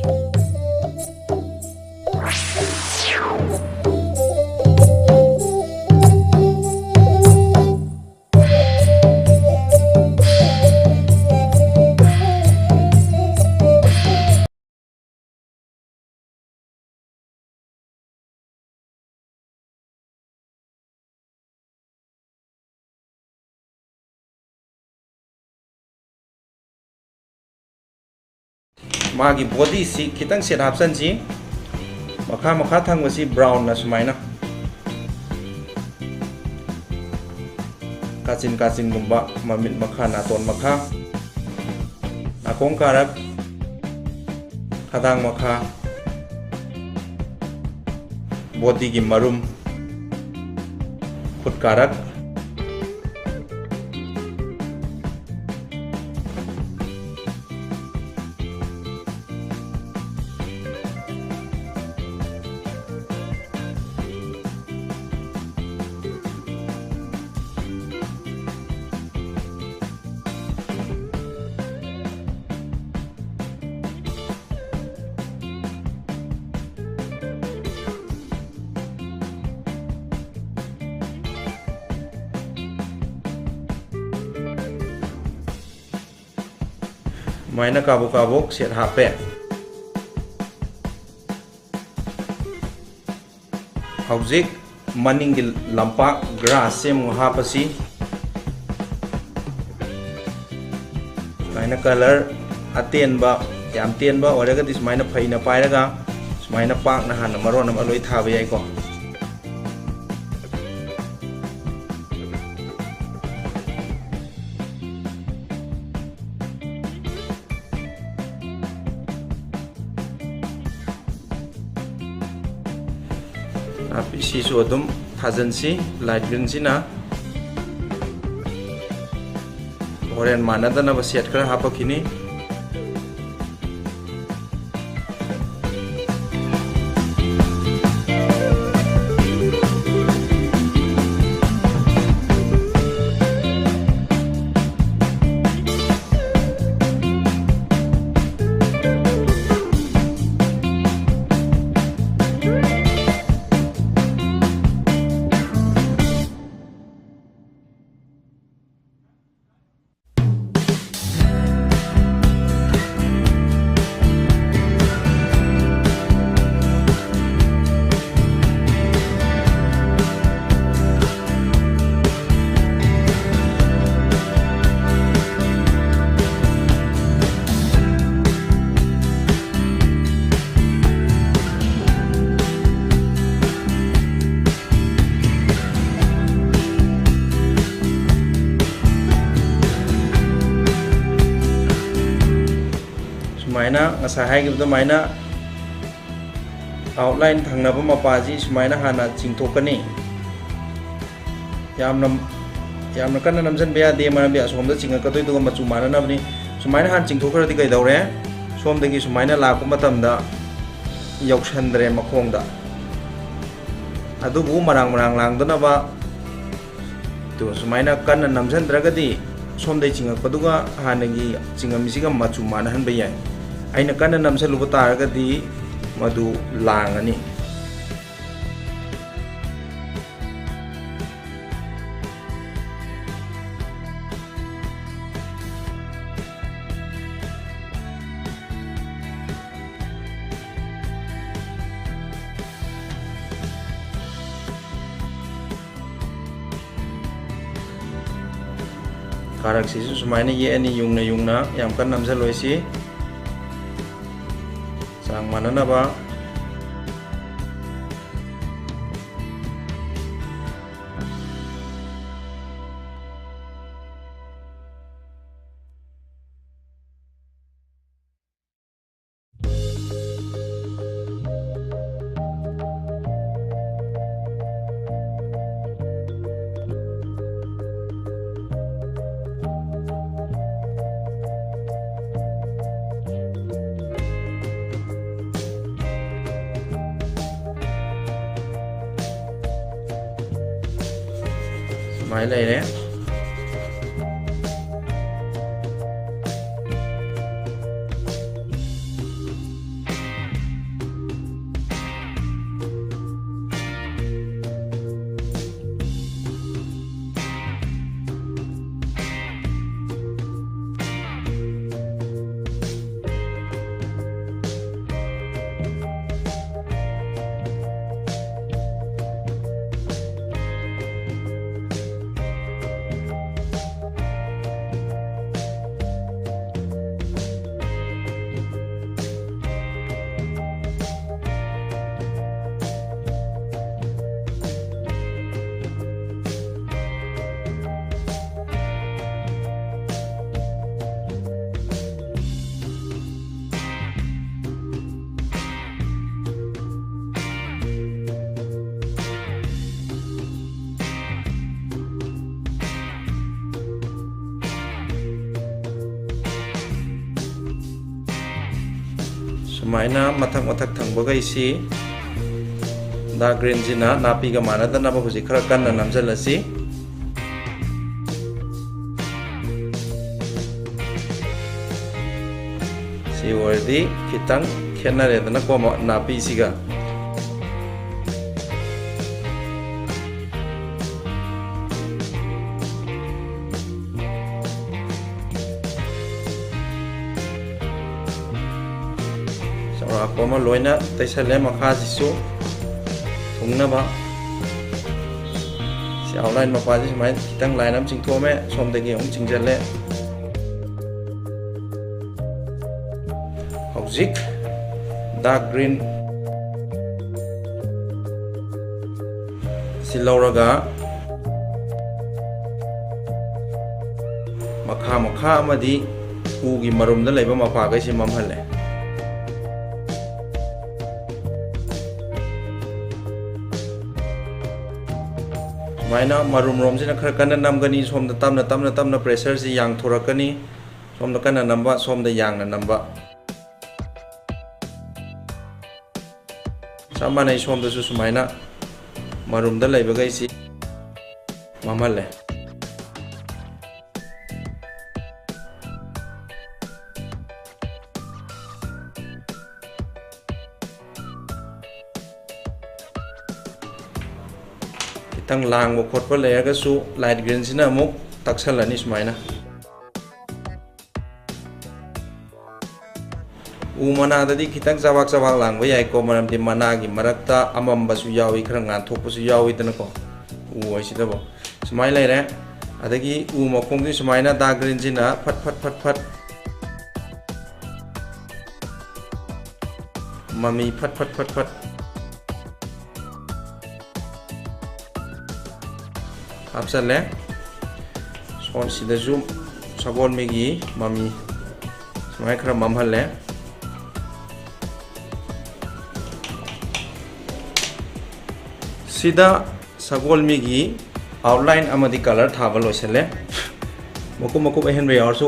ꯃꯥꯒꯤ bodyꯁꯤ ꯈꯤꯇꯪ set ꯍꯥꯞꯆꯟꯁꯤ꯫ ꯃꯈꯥ, ꯃꯈꯥ ꯊꯪꯕꯁꯤ brownꯅ ꯁꯨꯃꯥꯏꯅ ꯀꯥꯆꯤꯟ ꯀꯥꯆꯤꯟꯒꯨꯝꯕ, ꯃꯃꯤꯠ ꯃꯈꯥ, ꯅꯥꯇꯣꯟ ꯃꯈꯥ, ꯅꯥꯀꯣꯡ ꯀꯥꯔꯛ, ꯈꯗꯥꯡ ꯃꯈꯥ, bodyꯒꯤ ꯃꯔꯨꯝ, ꯈꯨꯠ ꯀꯥꯔꯛ꯫ ꯁꯨꯃꯥꯏꯅ ꯀꯥꯕꯣꯛ ꯀꯥꯕꯣꯛ set ꯍꯥꯞꯄꯦ꯫ ꯍꯧꯖꯤꯛ ꯃꯅꯤꯡꯒꯤ ꯂꯝꯄꯥꯛ grassꯁꯦ ꯑꯃꯨꯛ ꯍꯥꯞꯄꯁꯤ꯫ ꯁꯨꯃꯥꯏꯅ colour ꯑꯇꯦꯟꯕ, ꯌꯥꯝ ꯇꯦꯟꯕ ꯑꯣꯏꯔꯒꯗꯤ ꯁꯨꯃꯥꯏꯅ ꯐꯩꯅ ꯄꯥꯏꯔꯒ ꯁꯨꯃꯥꯏꯅ ꯄꯥꯛꯅ ꯍꯥꯟꯅ ꯃꯔꯣꯟ ꯑꯃ ꯂꯣꯏ ꯊꯥꯕ ꯌꯥꯏꯀꯣ꯫ ꯅꯥꯄꯤꯁꯤꯁꯨ ꯑꯗꯨꯝ ꯊꯥꯖꯤꯟꯁꯤ, light greenꯁꯤꯅ꯫ ꯍꯣꯔꯦꯟ ꯃꯥꯟꯅꯗꯅꯕ set ꯈꯔ ꯍꯥꯞꯄꯛꯈꯤꯅꯤ꯫ ꯑꯩꯅ ꯉꯁꯥꯏ ꯍꯥꯏꯈꯤꯕ ꯑꯗꯨꯃꯥꯏꯅ outline ꯊꯪꯅꯕ ꯃꯄꯥꯁꯤ ꯁꯨꯃꯥꯏꯅ ꯍꯥꯟꯅ ꯆꯤꯡꯊꯣꯛꯀꯅꯤ꯫ ꯌꯥꯝꯅ, ꯌꯥꯝꯅ ꯀꯟꯅ ꯅꯝꯁꯤꯟꯕ ꯌꯥꯗꯦ, ꯃꯔꯝꯗꯤ ꯑꯁꯣꯝꯗ ꯆꯤꯡꯉꯛꯀꯗꯣꯏꯗꯨꯒ ꯃꯆꯨ ꯃꯥꯟꯅꯅꯕꯅꯤ꯫ ꯁꯨꯃꯥꯏꯅ ꯍꯥꯟꯅ ꯆꯤꯡꯊꯣꯛꯈ꯭ꯔꯗꯤ ꯀꯩꯗꯧꯔꯦ? ꯁꯣꯝꯗꯒꯤ ꯁꯨꯃꯥꯏꯅ ꯂꯥꯛꯄ ꯃꯇꯝꯗ ꯌꯧꯁꯟꯗ꯭ꯔꯦ ꯃꯈꯣꯡꯗ꯫ ꯑꯗꯨꯕꯨ ꯃꯔꯥꯡ ꯃꯔꯥꯡ ꯂꯥꯡꯗꯅꯕ ꯑꯗꯨ ꯁꯨꯃꯥꯏꯅ ꯀꯟꯅ ꯅꯝꯁꯤꯟꯗ꯭ꯔꯒꯗꯤ ꯁꯣꯝꯗꯩ ꯆꯤꯡꯉꯛꯄꯗꯨꯒ ꯍꯥꯟꯅꯒꯤ ꯆꯤꯡꯉꯝꯃꯤꯁꯤꯒ ꯃꯆꯨ ꯃꯥꯟꯅꯍꯟꯕ ꯌꯥꯏ꯫ ꯑꯩꯅ ꯀꯟꯅ ꯅꯝꯁꯤꯜꯂꯨꯕ ꯇꯥꯔꯒꯗꯤ ꯃꯗꯨ ꯂꯥꯡꯉꯅꯤ꯫ ꯀꯥꯔꯛꯁꯤꯁꯨ ꯁꯨꯃꯥꯏꯅ ꯌꯦꯛꯑꯅꯤ, ꯌꯨꯡꯅ ꯌꯨꯡꯅ, ꯌꯥꯝ ꯀꯟꯅ ꯅꯝꯁꯤꯜꯂꯣꯏ ꯁꯤ꯫ ꯆꯥꯡ ꯃꯥꯟꯅꯅꯕ꯫ ꯁꯨꯃꯥꯏꯅ ꯂꯩꯔꯦ꯫ ꯁꯨꯃꯥꯏꯅ ꯃꯊꯛ ꯃꯊꯛ ꯊꯪꯕꯈꯩꯁꯤ ꯗꯥꯔꯛ ꯒ꯭ꯔꯤꯟꯁꯤꯅ ꯅꯥꯄꯤꯒ ꯃꯥꯟꯅꯗꯅꯕ ꯍꯧꯖꯤꯛ ꯈꯔ ꯀꯟꯅ ꯅꯝꯁꯤꯜꯂꯁꯤ꯫ ꯁꯤ ꯑꯣꯏꯔꯗꯤ ꯈꯤꯇꯪ ꯈꯦꯠꯅꯔꯦꯗꯅꯀꯣ, ꯃ-, ꯅꯥꯄꯤꯁꯤꯒ꯫ ꯆꯥꯎꯔꯥꯛꯄ ꯑꯃ ꯂꯣꯏꯅ ꯇꯩꯁꯜꯂꯦ꯫ ꯃꯈꯥꯁꯤꯁꯨ ꯊꯨꯡꯅꯕ꯫ ꯁꯤ ꯑꯥꯎꯠꯂꯥꯏꯟ ꯃꯄꯥꯁꯤ ꯁꯨꯃꯥꯏꯅ ꯈꯤꯇꯪ ꯂꯥꯏꯟ ꯑꯃ ꯆꯤꯡꯊꯣꯛꯑꯝꯃꯦ, ꯁꯣꯝꯗꯒꯤ ꯑꯃꯨꯛ ꯆꯤꯡꯁꯤꯜꯂꯦ꯫ ꯍꯧꯖꯤꯛ ꯗꯥꯔꯛ ꯒ꯭ꯔꯤꯟ ꯁꯤ ꯂꯧꯔꯒ ꯃꯈꯥ ꯃꯈꯥ ꯑꯃꯗꯤ ꯎꯒꯤ ꯃꯔꯨꯝꯗ ꯂꯩꯕ ꯃꯄꯥꯈꯩꯁꯤ ꯃꯝꯍꯜꯂꯦ꯫ ꯁꯨꯃꯥꯏꯅ ꯃꯔꯨꯝꯔꯣꯝꯁꯤꯅ ꯈꯔ ꯀꯟꯅ ꯅꯝꯒꯅꯤ, ꯁꯣꯝꯗ ꯇꯞꯅ ꯇꯞꯅ ꯇꯞꯅ ꯄ꯭ꯔꯦꯁꯔꯁꯤ ꯌꯥꯡꯊꯣꯔꯛꯀꯅꯤ꯫ ꯁꯣꯝꯗ ꯀꯟꯅ ꯅꯝꯕ, ꯁꯣꯝꯗ ꯌꯥꯡꯅ ꯅꯝꯕ꯫ ꯆꯞ ꯃꯥꯟꯅꯩ, ꯁꯣꯝꯗꯁꯨ ꯁꯨꯃꯥꯏꯅ ꯃꯔꯨꯝꯗ ꯂꯩꯕꯈꯩꯁꯤ ꯃꯝꯍꯜꯂꯦ꯫ ꯈꯤꯇꯪ ꯂꯥꯡꯕ ꯈꯣꯠꯄ ꯂꯩꯔꯒꯁꯨ ꯂꯥꯏꯠ ꯒ꯭ꯔꯤꯟꯁꯤꯅ ꯑꯃꯨꯛ ꯇꯛꯁꯜꯂꯅꯤ ꯁꯨꯃꯥꯏꯅ꯫ ꯎ ꯃꯅꯥꯗꯗꯤ ꯈꯤꯇꯪ ꯆꯕꯥꯛ ꯆꯕꯥꯛ ꯂꯥꯡꯕ ꯌꯥꯏꯀꯣ, ꯃꯔꯝꯗꯤ ꯃꯅꯥꯒꯤ ꯃꯔꯛꯇ ꯑꯃꯝꯕꯁꯨ ꯌꯥꯎꯏ, ꯈꯔ ꯉꯥꯟꯊꯣꯛꯄꯁꯨ ꯌꯥꯎꯏꯗꯅꯀꯣ꯫ ꯎ ꯍꯥꯏꯁꯤꯗꯕꯨ ꯁꯨꯃꯥꯏꯅ ꯂꯩꯔꯦ꯫ ꯑꯗꯒꯤ ꯎ ꯃꯈꯣꯡꯁꯤ ꯁꯨꯃꯥꯏꯅ ꯗꯥꯔꯛ ꯒ꯭ꯔꯤꯟꯁꯤꯅ ꯐꯠ ꯐꯠ ꯐꯠ ꯐꯠ ꯃꯃꯤ ꯐꯠ ꯐꯠ ꯐꯠ ꯐꯠ ꯍꯥꯞꯆꯜꯂꯦ꯫ ꯁꯣꯝꯁꯤꯗꯁꯨ ꯁꯒꯣꯜꯃꯤꯒꯤ ꯃꯃꯤ ꯁꯨꯃꯥꯏꯅ ꯈꯔ ꯃꯝꯍꯜꯂꯦ꯫ ꯁꯤꯗ ꯁꯒꯣꯜꯃꯤꯒꯤ ꯑꯥꯎꯠꯂꯥꯏꯟ ꯑꯃꯗꯤ ꯀꯂꯔ ꯊꯥꯕ ꯂꯣꯏꯁꯤꯜꯂꯦ꯫ ꯃꯀꯨꯞ ꯃꯀꯨꯞ ꯑꯍꯦꯟꯕ ꯌꯥꯎꯔꯁꯨ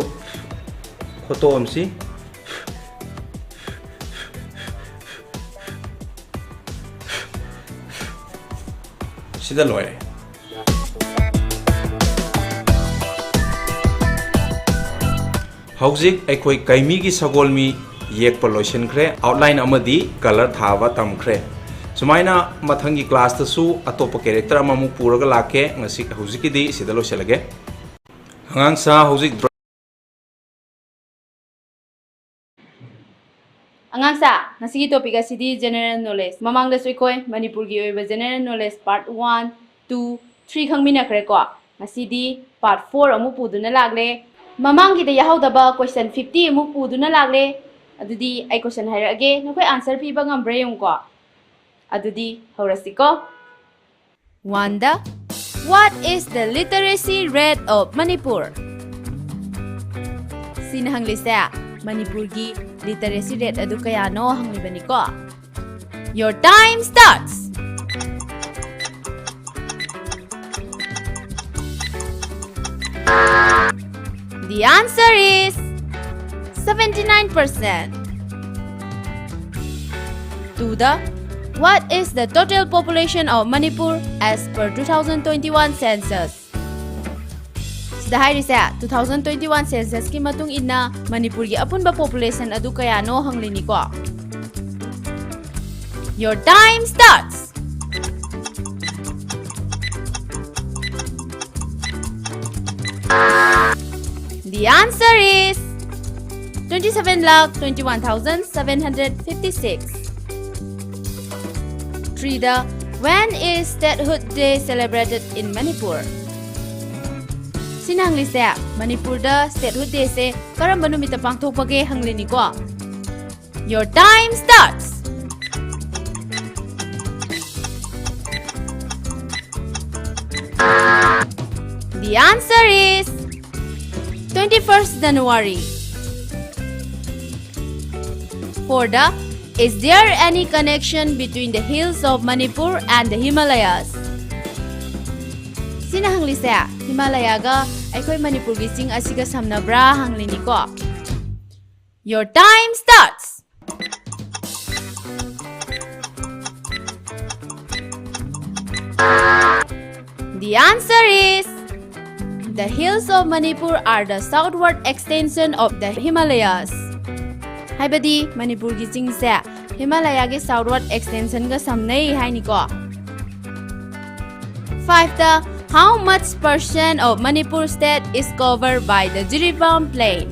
ꯈꯣꯠꯇꯣꯛꯑꯝꯁꯤ꯫ ꯁꯤꯗ ꯂꯣꯏꯔꯦ꯫ ꯍꯧꯖꯤꯛ ꯑꯩꯈꯣꯏ ꯀꯩꯃꯤꯒꯤ ꯁꯒꯣꯜꯃꯤ ꯌꯦꯛꯄ ꯂꯣꯏꯁꯤꯟꯈ꯭ꯔꯦ, ꯑꯥꯎꯠꯂꯥꯏꯟ ꯑꯃꯗꯤ ꯀꯂꯔ ꯊꯥꯕ ꯇꯝꯈ꯭ꯔꯦ꯫ ꯁꯨꯃꯥꯏꯅ ꯃꯊꯪꯒꯤ ꯀ꯭ꯂꯥꯁꯇꯁꯨ ꯑꯇꯣꯞꯄ ꯀꯦꯔꯦꯛꯇꯔ ꯑꯃꯃꯨꯛ ꯄꯨꯔꯒ ꯂꯥꯛꯀꯦ꯫ ꯉꯁꯤ, ꯍꯧꯖꯤꯛꯀꯤꯗꯤ ꯁꯤꯗ ꯂꯣꯏꯁꯤꯜꯂꯒꯦ꯫ ꯑꯉꯥꯡꯁꯥ, ꯍꯧꯖꯤꯛ ꯑꯉꯥꯡꯁꯥ, ꯉꯁꯤꯒꯤ ꯇꯣꯄꯤꯛ ꯑꯁꯤꯗꯤ ꯖꯦꯅꯦꯔꯦꯜ ꯅꯣꯂꯦꯖ꯫ ꯃꯃꯥꯡꯗꯁꯨ ꯑꯩꯈꯣꯏ ꯃꯅꯤꯄꯨꯔꯒꯤ ꯑꯣꯏꯕ general knowledge part one, two, three ꯈꯪꯃꯤꯟꯅꯈ꯭ꯔꯦꯀꯣ꯫ ꯉꯁꯤꯗꯤ ꯄꯥꯔꯠ ꯐꯣꯔ ꯑꯃꯨꯛ ꯄꯨꯗꯨꯅ ꯂꯥꯛꯂꯦ꯫ ꯃꯃꯥꯡꯒꯤꯗ ꯌꯥꯎꯍꯧꯗꯕ ꯀꯣꯏꯁꯟ ꯐꯤꯐꯇꯤ ꯑꯃꯨꯛ ꯄꯨꯗꯨꯅ ꯂꯥꯛꯂꯦ꯫ ꯑꯗꯨꯗꯤ ꯑꯩ ꯀꯣꯏꯁꯟ ꯍꯥꯏꯔꯛꯑꯒꯦ, ꯅꯈꯣꯏ ꯑꯟꯁꯔ ꯄꯤꯕ ꯉꯝꯕ꯭ꯔꯥ ꯌꯦꯡꯉꯨꯀꯣ꯫ ꯑꯗꯨꯗꯤ ꯍꯧꯔꯁꯤꯀꯣ꯫ ꯋꯥꯟꯗ, what is the literacy rate of Manipur? ꯁꯤꯅ ꯍꯪꯂꯤꯁꯦ ꯃꯅꯤꯄꯨꯔꯒꯤ ꯂꯤꯇꯔꯦꯁꯤ ꯔꯦꯠ ꯑꯗꯨ ꯀꯌꯥꯅꯣ ꯍꯪꯂꯤꯕꯅꯤꯀꯣ꯫ Your time starts. The answer is seventy-nine percent. To the, what is the total population of Manipur as per two thousand twenty-one census? ꯁꯤꯗ ꯍꯥꯏꯔꯤꯁꯦ, two thousand twenty-one censusꯀꯤ ꯃꯇꯨꯡ ꯏꯟꯅ ꯃꯅꯤꯄꯨꯔꯒꯤ ꯑꯄꯨꯟꯕ ꯄꯣꯄꯨꯂꯦꯁꯟ ꯑꯗꯨ ꯀꯌꯥꯅꯣ ꯍꯪꯂꯤꯅꯤꯀꯣ꯫ Your time starts. The answer is twenty-seven lakh twenty-one thousand seven hundred fifty-six. Three the, when is Statehood Day celebrated in Manipur? ꯁꯤꯅ ꯍꯪꯂꯤꯁꯦ, ꯃꯅꯤꯄꯨꯔꯗ Statehood Dayꯁꯦ ꯀꯔꯝꯕ ꯅꯨꯃꯤꯠꯇ ꯄꯥꯡꯊꯣꯛꯄꯒꯦ ꯍꯪꯂꯤꯅꯤꯀꯣ꯫ Your time starts. The answer is twenty-first January. For the, is there any connection between the hills of Manipur and the Himalayas? ꯁꯤꯅ ꯍꯪꯂꯤꯁꯦ, ꯍꯤꯃꯥꯂꯌꯥꯒ ꯑꯩꯈꯣꯏ ꯃꯅꯤꯄꯨꯔꯒꯤ ꯆꯤꯡ ꯑꯁꯤꯒ ꯁꯝꯅꯕ꯭ꯔꯥ ꯍꯪꯂꯤꯅꯤꯀꯣ꯫ Your time starts. The answer is, the hills of Manipur are the southward extension of the Himalayas. ꯍꯥꯏꯕꯗꯤ ꯃꯅꯤꯄꯨꯔꯒꯤ ꯆꯤꯡꯁꯦ ꯍꯤꯃꯥꯂꯌꯥꯒꯤ southward extensionꯒ ꯁꯝꯅꯩ ꯍꯥꯏꯅꯤꯀꯣ꯫ Fiveꯇ, how much percent of Manipur state is covered by the Jiribam Plain?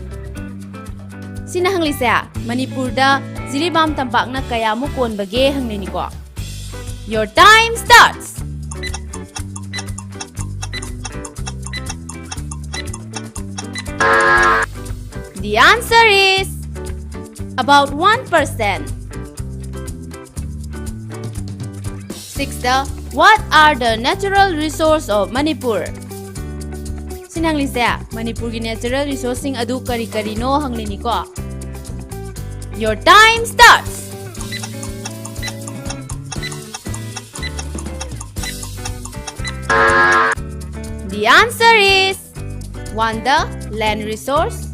ꯁꯤꯅ ꯍꯪꯂꯤꯁꯦ ꯃꯅꯤꯄꯨꯔꯗ ꯖꯤꯔꯤꯕꯥꯝ ꯇꯝꯄꯥꯛꯅ ꯀꯌꯥꯃꯨꯛ ꯀꯣꯟꯕꯒꯦ ꯍꯪꯂꯤꯅꯤꯀꯣ꯫ Your time starts. The answer is about one percent. Sixth, what are the natural resource of Manipur? ꯁꯤꯅ ꯍꯪꯂꯤꯁꯦ ꯃꯅꯤꯄꯨꯔꯒꯤ natural resourceꯁꯤꯡ ꯑꯗꯨ ꯀꯔꯤ ꯀꯔꯤꯅꯣ ꯍꯪꯂꯤꯅꯤꯀꯣ꯫ Your time starts. The answer is, one, the land resource,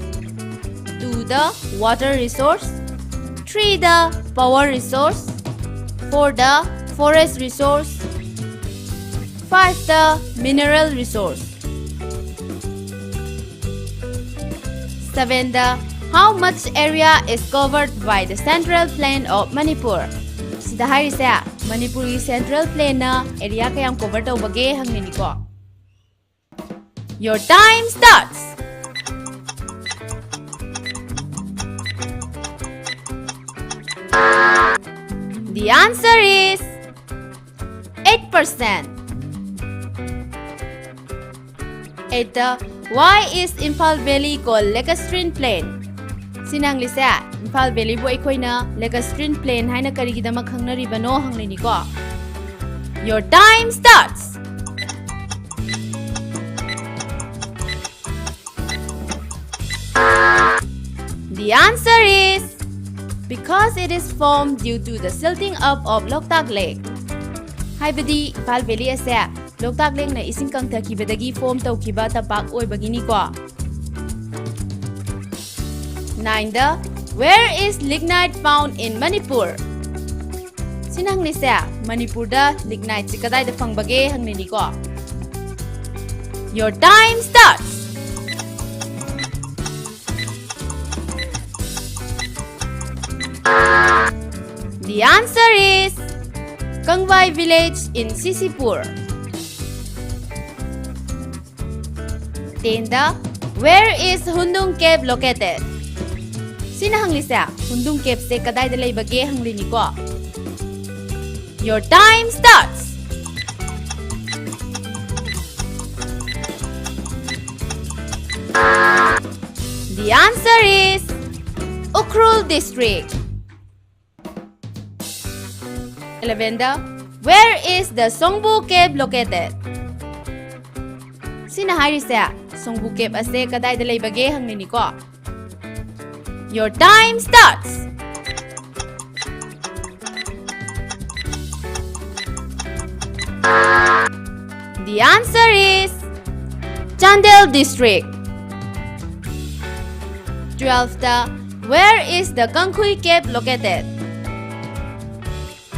two, the water resource, three, the power resource, four, the forest resource, five, the mineral resource. Seven, the how much area is covered by the central plain of Manipur? ꯁꯤꯗ ꯍꯥꯏꯔꯤꯁꯦ ꯃꯅꯤꯄꯨꯔꯒꯤ central plainꯅ area ꯀꯌꯥꯝ cover ꯇꯧꯕꯒꯦ ꯍꯪꯂꯤꯅꯤꯀꯣ꯫ Your time starts. The answer is eight percent. Eight, why is Imphal Valley called Lacustrine Plain? ꯁꯤꯅ ꯍꯪꯂꯤꯁꯦ ꯏꯝꯐꯥꯜ ꯚꯦꯂꯤꯕꯨ ꯑꯩꯈꯣꯏꯅ Lacustrine Plain ꯍꯥꯏꯅ ꯀꯔꯤꯒꯤꯗꯃꯛ ꯈꯪꯅꯔꯤꯕꯅꯣ ꯍꯪꯂꯤꯅꯤꯀꯣ꯫ Your time starts. The answer is because it is formed due to the silting up of Loktak Lake. ꯍꯥꯏꯕꯗꯤ ꯏꯝꯐꯥꯜ ꯚꯦꯂꯤ ꯑꯁꯦ ꯂꯣꯛꯇꯥꯛ ꯂꯦꯛꯅ ꯏꯁꯤꯡ ꯀꯪꯊꯈꯤꯕꯗꯒꯤ form ꯇꯧꯈꯤꯕ ꯇꯝꯄꯥꯛ ꯑꯣꯏꯕꯒꯤꯅꯤꯀꯣ꯫ Nine, where is lignite found in Manipur? ꯁꯤꯅ ꯍꯪꯂꯤꯁꯦ ꯃꯅꯤꯄꯨꯔꯗ ligniteꯁꯤ ꯀꯗꯥꯏꯗ ꯐꯪꯕꯒꯦ ꯍꯪꯂꯤꯅꯤꯀꯣ꯫ Your time starts. The answer is Kangvai village in C C Pur. Ten da, where is Hundung Cave located? ꯁꯤꯅ ꯍꯪꯂꯤꯁꯦ, Hundung Cave ꯁꯦ ꯀꯗꯥꯏꯗ ꯂꯩꯕꯒꯦ ꯍꯪꯂꯤꯅꯤꯀꯣ꯫ Your time starts. The answer is Ukhrul district. Eleven da, where is the Songbu Cave located? ꯁꯤꯅ ꯍꯥꯏꯔꯤꯁꯦ, Songbu Cave ꯑꯁꯦ ꯀꯗꯥꯏꯗ ꯂꯩꯕꯒꯦ ꯍꯪꯂꯤꯅꯤꯀꯣ꯫ Your time starts. The answer is Chandel district. Twelve da, where is the Kangkhui Cave located?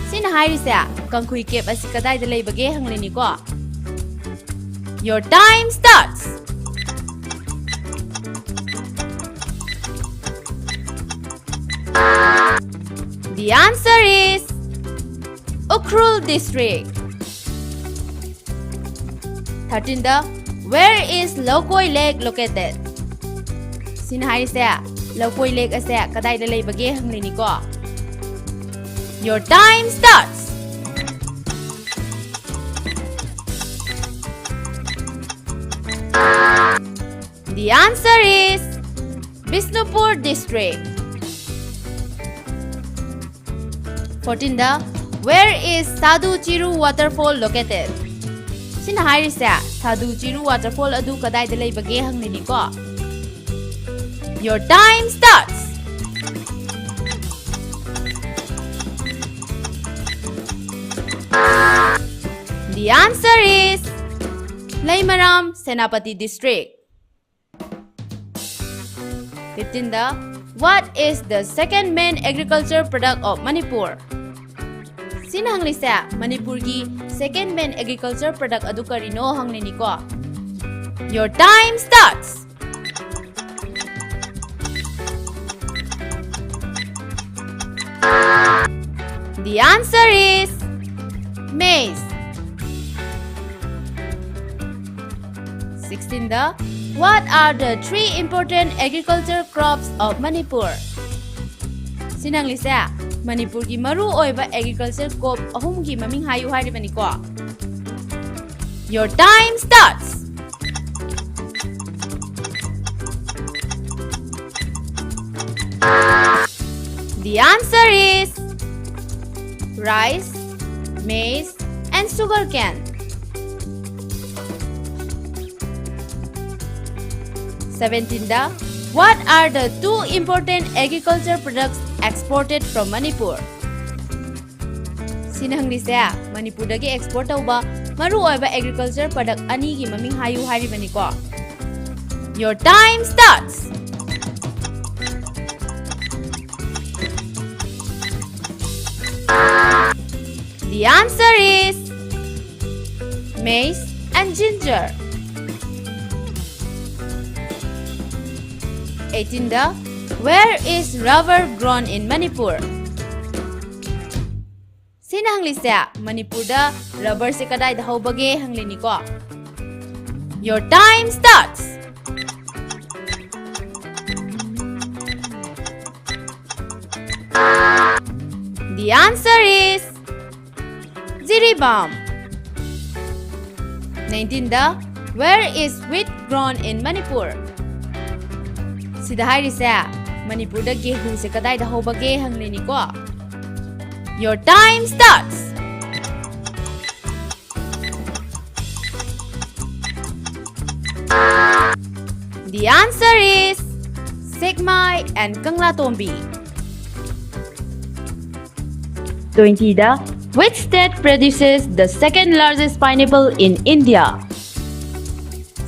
ꯁꯤꯅ ꯍꯥꯏꯔꯤꯁꯦ, Kangkhui Cave ꯑꯁꯤ ꯀꯗꯥꯏꯗ ꯂꯩꯕꯒꯦ ꯍꯪꯂꯤꯅꯤꯀꯣ꯫ Your time starts. The answer is Ukhrul district. Thirteen da, where is Lokoi Lake located? ꯁꯤꯅ ꯍꯥꯏꯔꯤꯁꯦ, Lokoi Lake ꯑꯁꯦ ꯀꯗꯥꯏꯗ ꯂꯩꯕꯒꯦ ꯍꯪꯂꯤꯅꯤꯀꯣ꯫ Your time starts. The answer is Bishnupur district. Fourteen da, where is Sadhu Chiru waterfall located? ꯁꯤꯅ ꯍꯥꯏꯔꯤꯁꯦ, Sadhu Chiru waterfall ꯑꯗꯨ ꯀꯗꯥꯏꯗ ꯂꯩꯕꯒꯦ ꯍꯪꯂꯤꯅꯤꯀꯣ꯫ Your time starts. The answer is Leimaram, Senapati district. Fifteen da, what is the second main agriculture product of Manipur? ꯁꯤꯅ ꯍꯪꯂꯤꯁꯦ, ꯃꯅꯤꯄꯨꯔꯒꯤ second main agriculture product ꯑꯗꯨ ꯀꯔꯤꯅꯣ ꯍꯪꯂꯤꯅꯤꯀꯣ꯫ Your time starts. The answer is maize. Sixteen da, what are the three important agriculture crops of Manipur? ꯁꯤꯅ ꯍꯪꯂꯤꯁꯦ ꯃꯅꯤꯄꯨꯔꯒꯤ ꯃꯔꯨ ꯑꯣꯏꯕ ꯑꯦꯒ꯭ꯔꯤꯀꯜꯆꯔ ꯀ꯭ꯔꯣꯞ ꯑꯍꯨꯝꯒꯤ ꯃꯃꯤꯡ ꯍꯥꯏꯌꯨ ꯍꯥꯏꯔꯤꯕꯅꯤꯀꯣ꯫ Your time starts. The answer is rice, maize, and sugarcane. Seventeen da, what are the two important agriculture products exported from Manipur? ꯁꯤꯅ ꯍꯪꯂꯤꯁꯦ ꯃꯅꯤꯄꯨꯔꯗꯒꯤ ꯑꯦꯛꯁꯄꯣꯔꯠ ꯇꯧꯕ ꯃꯔꯨ ꯑꯣꯏꯕ ꯑꯦꯒ꯭ꯔꯤꯀꯜꯆꯔ ꯄ꯭ꯔꯗꯛ ꯑꯅꯤꯒꯤ ꯃꯃꯤꯡ ꯍꯥꯏꯌꯨ ꯍꯥꯏꯔꯤꯕꯅꯤꯀꯣ꯫ Your time starts. The answer is maize and ginger. Eighteen da, where is rubber grown in Manipur? ꯁꯤꯅ ꯍꯪꯂꯤꯁꯦ ꯃꯅꯤꯄꯨꯔꯗ ꯔꯕꯔꯁꯦ ꯀꯗꯥꯏꯗ ꯍꯧꯕꯒꯦ ꯍꯪꯂꯤꯅꯤꯀꯣ꯫ Your time starts. The answer is Jiribam. Nineteen da, where is wheat grown in Manipur? ꯁꯤꯗ ꯍꯥꯏꯔꯤꯁꯦ ꯃꯅꯤꯄꯨꯔꯗ ꯒꯦꯍꯨꯁꯦ ꯀꯗꯥꯏꯗ ꯍꯧꯕꯒꯦ ꯍꯪꯂꯤꯅꯤꯀꯣ꯫ Your time starts. The answer is Sekmai and Kanglatombi. Twenty da, which state produces the second largest pineapple in India?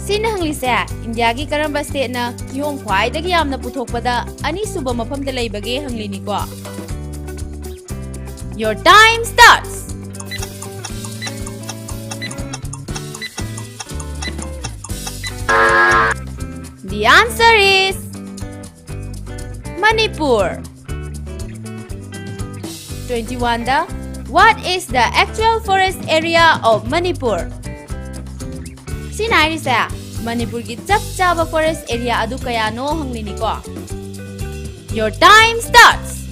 ꯁꯤꯅ ꯍꯪꯂꯤꯁꯦ ꯏꯟꯗꯤꯌꯥꯒꯤ ꯀꯔꯝꯕ ꯁ꯭ꯇꯦꯠꯅ ꯀꯤꯍꯣꯝ ꯈ꯭ꯋꯥꯏꯗꯒꯤ ꯌꯥꯝꯅ ꯄꯨꯊꯣꯛꯄꯗ ꯑꯅꯤꯁꯨꯕ ꯃꯐꯝꯗ ꯂꯩꯕꯒꯦ ꯍꯪꯂꯤꯅꯤꯀꯣ꯫ Your time starts. The answer is Manipur. Twenty-one the, what is the actual forest area of Manipur? ꯁꯤꯅ ꯍꯥꯏꯔꯤꯁꯦ ꯃꯅꯤꯄꯨꯔꯒꯤ ꯆꯞ ꯆꯥꯕ forest area ꯑꯗꯨ ꯀꯌꯥꯅꯣ ꯍꯪꯂꯤꯅꯤꯀꯣ꯫ Your time starts.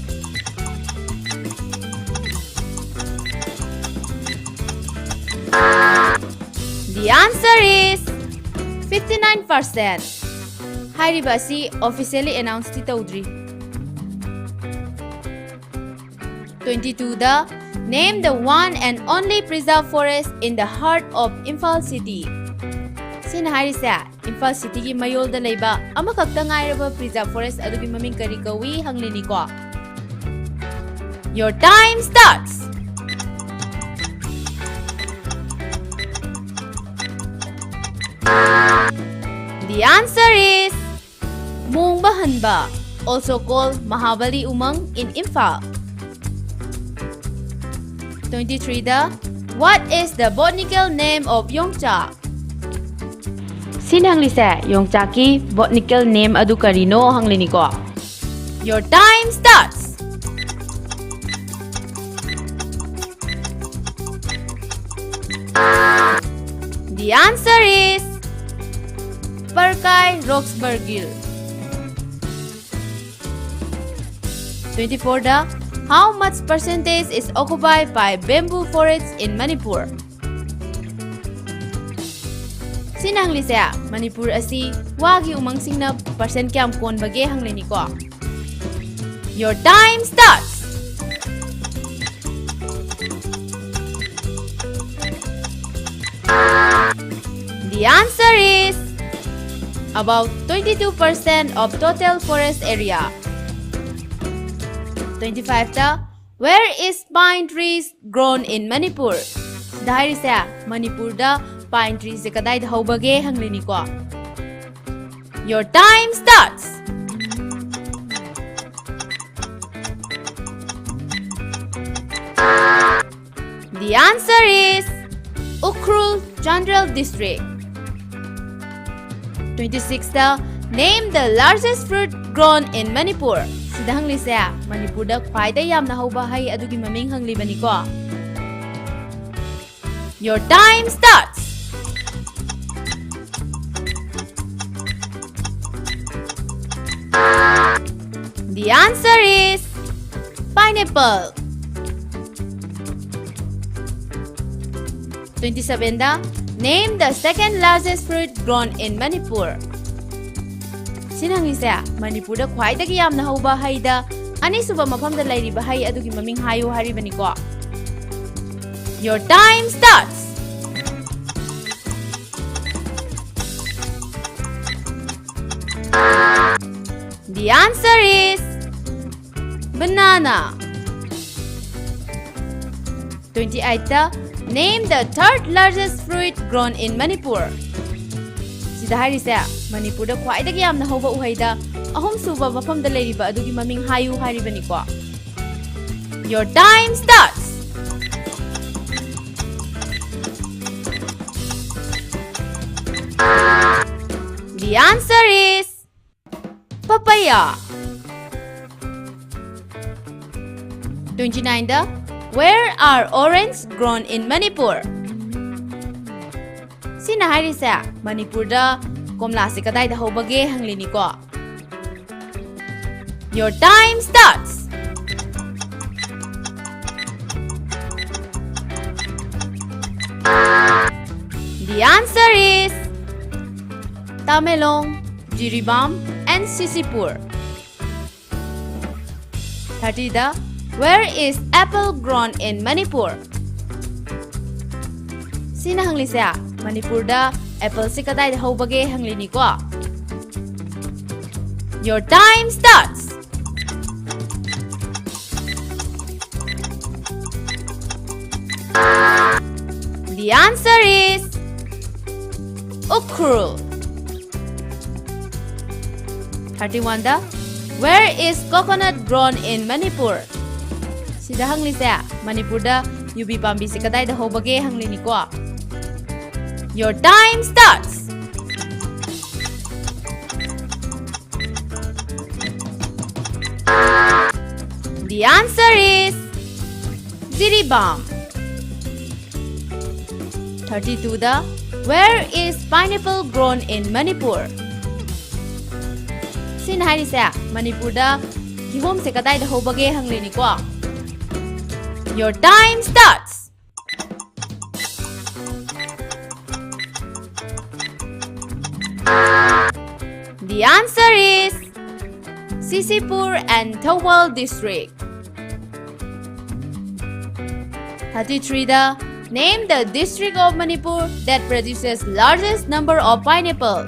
The answer is fifty-nine percent. ꯍꯥꯏꯔꯤꯕ ꯑꯁꯤ officially announce ꯇꯤ ꯇꯧꯗ꯭ꯔꯤ꯫ Twenty-two the, name the one and only preserve forest in the heart of Imphal city. ꯁꯤꯅ ꯍꯥꯏꯔꯤꯁꯦ ꯏꯝꯐꯥꯜ ꯁꯤꯇꯤꯒꯤ ꯃꯌꯣꯜꯗ ꯂꯩꯕ ꯑꯃꯈꯛꯇ ꯉꯥꯏꯔꯕ preserve forest ꯑꯗꯨꯒꯤ ꯃꯃꯤꯡ ꯀꯔꯤ ꯀꯧꯏ ꯍꯪꯂꯤꯅꯤꯀꯣ꯫ Your time starts. The answer is Mungbahanba, also called Mahabali Umang in Imphal. Twenty-three the, what is the botanical name of Yongchak? ꯁꯤꯅ ꯍꯪꯂꯤꯁꯦ ꯌꯣꯡꯆꯥꯛꯀꯤ botanical name ꯑꯗꯨ ꯀꯔꯤꯅꯣ ꯍꯪꯂꯤꯅꯤꯀꯣ꯫ Your time starts. The answer is Parkai Roxburgh Hill. Twenty-four the, how much percentage is occupied by bamboo forests in Manipur? ꯁꯤꯅ ꯍꯪꯂꯤꯁꯦ ꯃꯅꯤꯄꯨꯔ ꯑꯁꯤ ꯋꯥꯒꯤ ꯎꯃꯪꯁꯤꯡꯅ percent ꯀꯌꯥꯝ ꯀꯣꯟꯕꯒꯦ ꯍꯪꯂꯤꯅꯤꯀꯣ꯫ Your time starts. The answer is about twenty-two percent of total forest area. Twenty-five the, where is pine trees grown in Manipur? ꯁꯤꯗ ꯍꯥꯏꯔꯤꯁꯦ ꯃꯅꯤꯄꯨꯔꯗ pine tree ꯁꯦ ꯀꯗꯥꯏꯗ ꯍꯧꯕꯒꯦ ꯍꯪꯂꯤꯅꯤꯀꯣ꯫ Your time starts. The answer is Ukhrul, Chandel district. Twenty-six the, Name the largest fruit grown in Manipur. ꯁꯤꯗ ꯍꯪꯂꯤꯁꯦ ꯃꯅꯤꯄꯨꯔꯗ ꯈ꯭ꯋꯥꯏꯗꯒꯤ ꯌꯥꯝꯅ ꯍꯧꯕ ꯍꯩ ꯑꯗꯨꯒꯤ ꯃꯃꯤꯡ ꯍꯪꯂꯤꯕꯅꯤꯀꯣ꯫ Your time starts. The answer is pineapple. Twenty-seven the, name the second largest fruit grown in Manipur. ꯁꯤꯅ ꯍꯪꯉꯤꯁꯦ ꯃꯅꯤꯄꯨꯔꯗ ꯈ꯭ꯋꯥꯏꯗꯒꯤ ꯌꯥꯝꯅ ꯍꯧꯕ ꯍꯩꯗ ꯑꯅꯤꯁꯨꯕ ꯃꯐꯝꯗ ꯂꯩꯔꯤꯕ ꯍꯩ ꯑꯗꯨꯒꯤ ꯃꯃꯤꯡ ꯍꯥꯏꯌꯨ ꯍꯥꯏꯔꯤꯕꯅꯤꯀꯣ꯫ Your time starts. The answer is banana. Twenty-eight the, name the third largest fruit grown in Manipur. ꯁꯤꯗ ꯍꯥꯏꯔꯤꯁꯦ ꯃꯅꯤꯄꯨꯔꯗ ꯈ꯭ꯋꯥꯏꯗꯒꯤ ꯌꯥꯝꯅ ꯍꯧꯕ ꯎꯍꯩꯗ ꯑꯍꯨꯝꯁꯨꯕ ꯃꯐꯝꯗ ꯂꯩꯔꯤꯕ ꯑꯗꯨꯒꯤ ꯃꯃꯤꯡ ꯍꯥꯏꯌꯨ ꯍꯥꯏꯔꯤꯕꯅꯤꯀꯣ꯫ Your time starts. The answer is papaya. Twenty-nine the, where are orange grown in Manipur? ꯁꯤꯅ ꯍꯥꯏꯔꯤꯁꯦ ꯃꯅꯤꯄꯨꯔꯗ ꯀꯣꯝꯂꯥꯁꯤ ꯀꯗꯥꯏꯗ ꯍꯧꯕꯒꯦ ꯍꯪꯂꯤꯅꯤꯀꯣ꯫ Your time starts. The answer is Tamenglong, Jiribam, and Sisipur. Thirty the, where is apple grown in Manipur? ꯁꯤꯅ ꯍꯪꯂꯤꯁꯦ ꯃꯅꯤꯄꯨꯔꯗ ꯑꯦꯄꯜꯁꯤ ꯀꯗꯥꯏꯗ ꯍꯧꯕꯒꯦ ꯍꯪꯂꯤꯅꯤꯀꯣ꯫ Your time starts. The answer is Ukhrul. Thirty-one the, where is coconut grown in Manipur? ꯁꯤꯗ ꯍꯪꯂꯤꯁꯦ ꯃꯅꯤꯄꯨꯔꯗ ꯌꯨꯕꯤ ꯄꯥꯝꯕꯤꯁꯦ ꯀꯗꯥꯏꯗ ꯍꯧꯕꯒꯦ ꯍꯪꯂꯤꯅꯤꯀꯣ꯫ Your time starts. The answer is Jiribam. Thirty-two the, where is pineapple grown in Manipur? ꯁꯤꯅ ꯍꯥꯏꯔꯤꯁꯦ ꯃꯅꯤꯄꯨꯔꯗ ꯀꯤꯍꯣꯝꯁꯦ ꯀꯗꯥꯏꯗ ꯍꯧꯕꯒꯦ ꯍꯪꯂꯤꯅꯤꯀꯣ꯫ Your time starts. The answer is Sisipur and Thoubal district. Thirty-three the, name the district of Manipur that produces largest number of pineapple.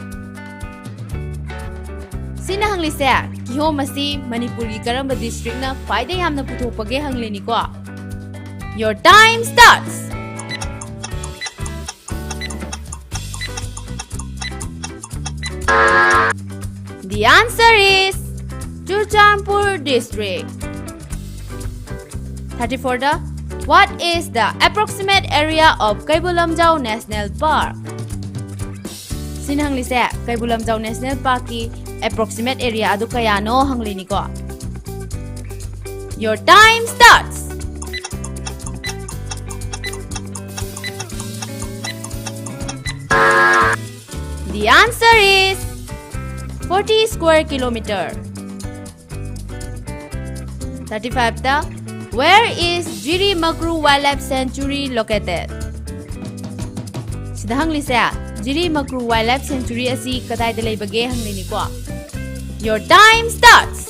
ꯁꯤꯅ ꯍꯪꯂꯤꯁꯦ ꯀꯤꯍꯣꯝ ꯑꯁꯤ ꯃꯅꯤꯄꯨꯔꯒꯤ ꯀꯔꯝꯕ districtꯅ ꯈ꯭ꯋꯥꯏꯗꯒꯤ ꯌꯥꯝꯅ ꯄꯨꯊꯣꯛꯄꯒꯦ ꯍꯪꯂꯤꯅꯤꯀꯣ꯫ Your time starts. The answer is Churachandpur district. Thirty-four the, what is the approximate area of Keibul Lamjao National Park? ꯁꯤꯅ ꯍꯪꯂꯤꯁꯦ Keibul Lamjao National Parkꯀꯤ approximate area ꯑꯗꯨ ꯀꯌꯥꯅꯣ ꯍꯪꯂꯤꯅꯤꯀꯣ꯫ Your time starts. The answer is forty square kilometer. Thirty-five the, where is Jiri Makru Wildlife Sanctuary located? ꯁꯤꯗ ꯍꯪꯂꯤꯁꯦ Jiri Makru Wildlife Sanctuary ꯑꯁꯤ ꯀꯗꯥꯏꯗ ꯂꯩꯕꯒꯦ ꯍꯪꯂꯤꯅꯤꯀꯣ꯫ Your time starts.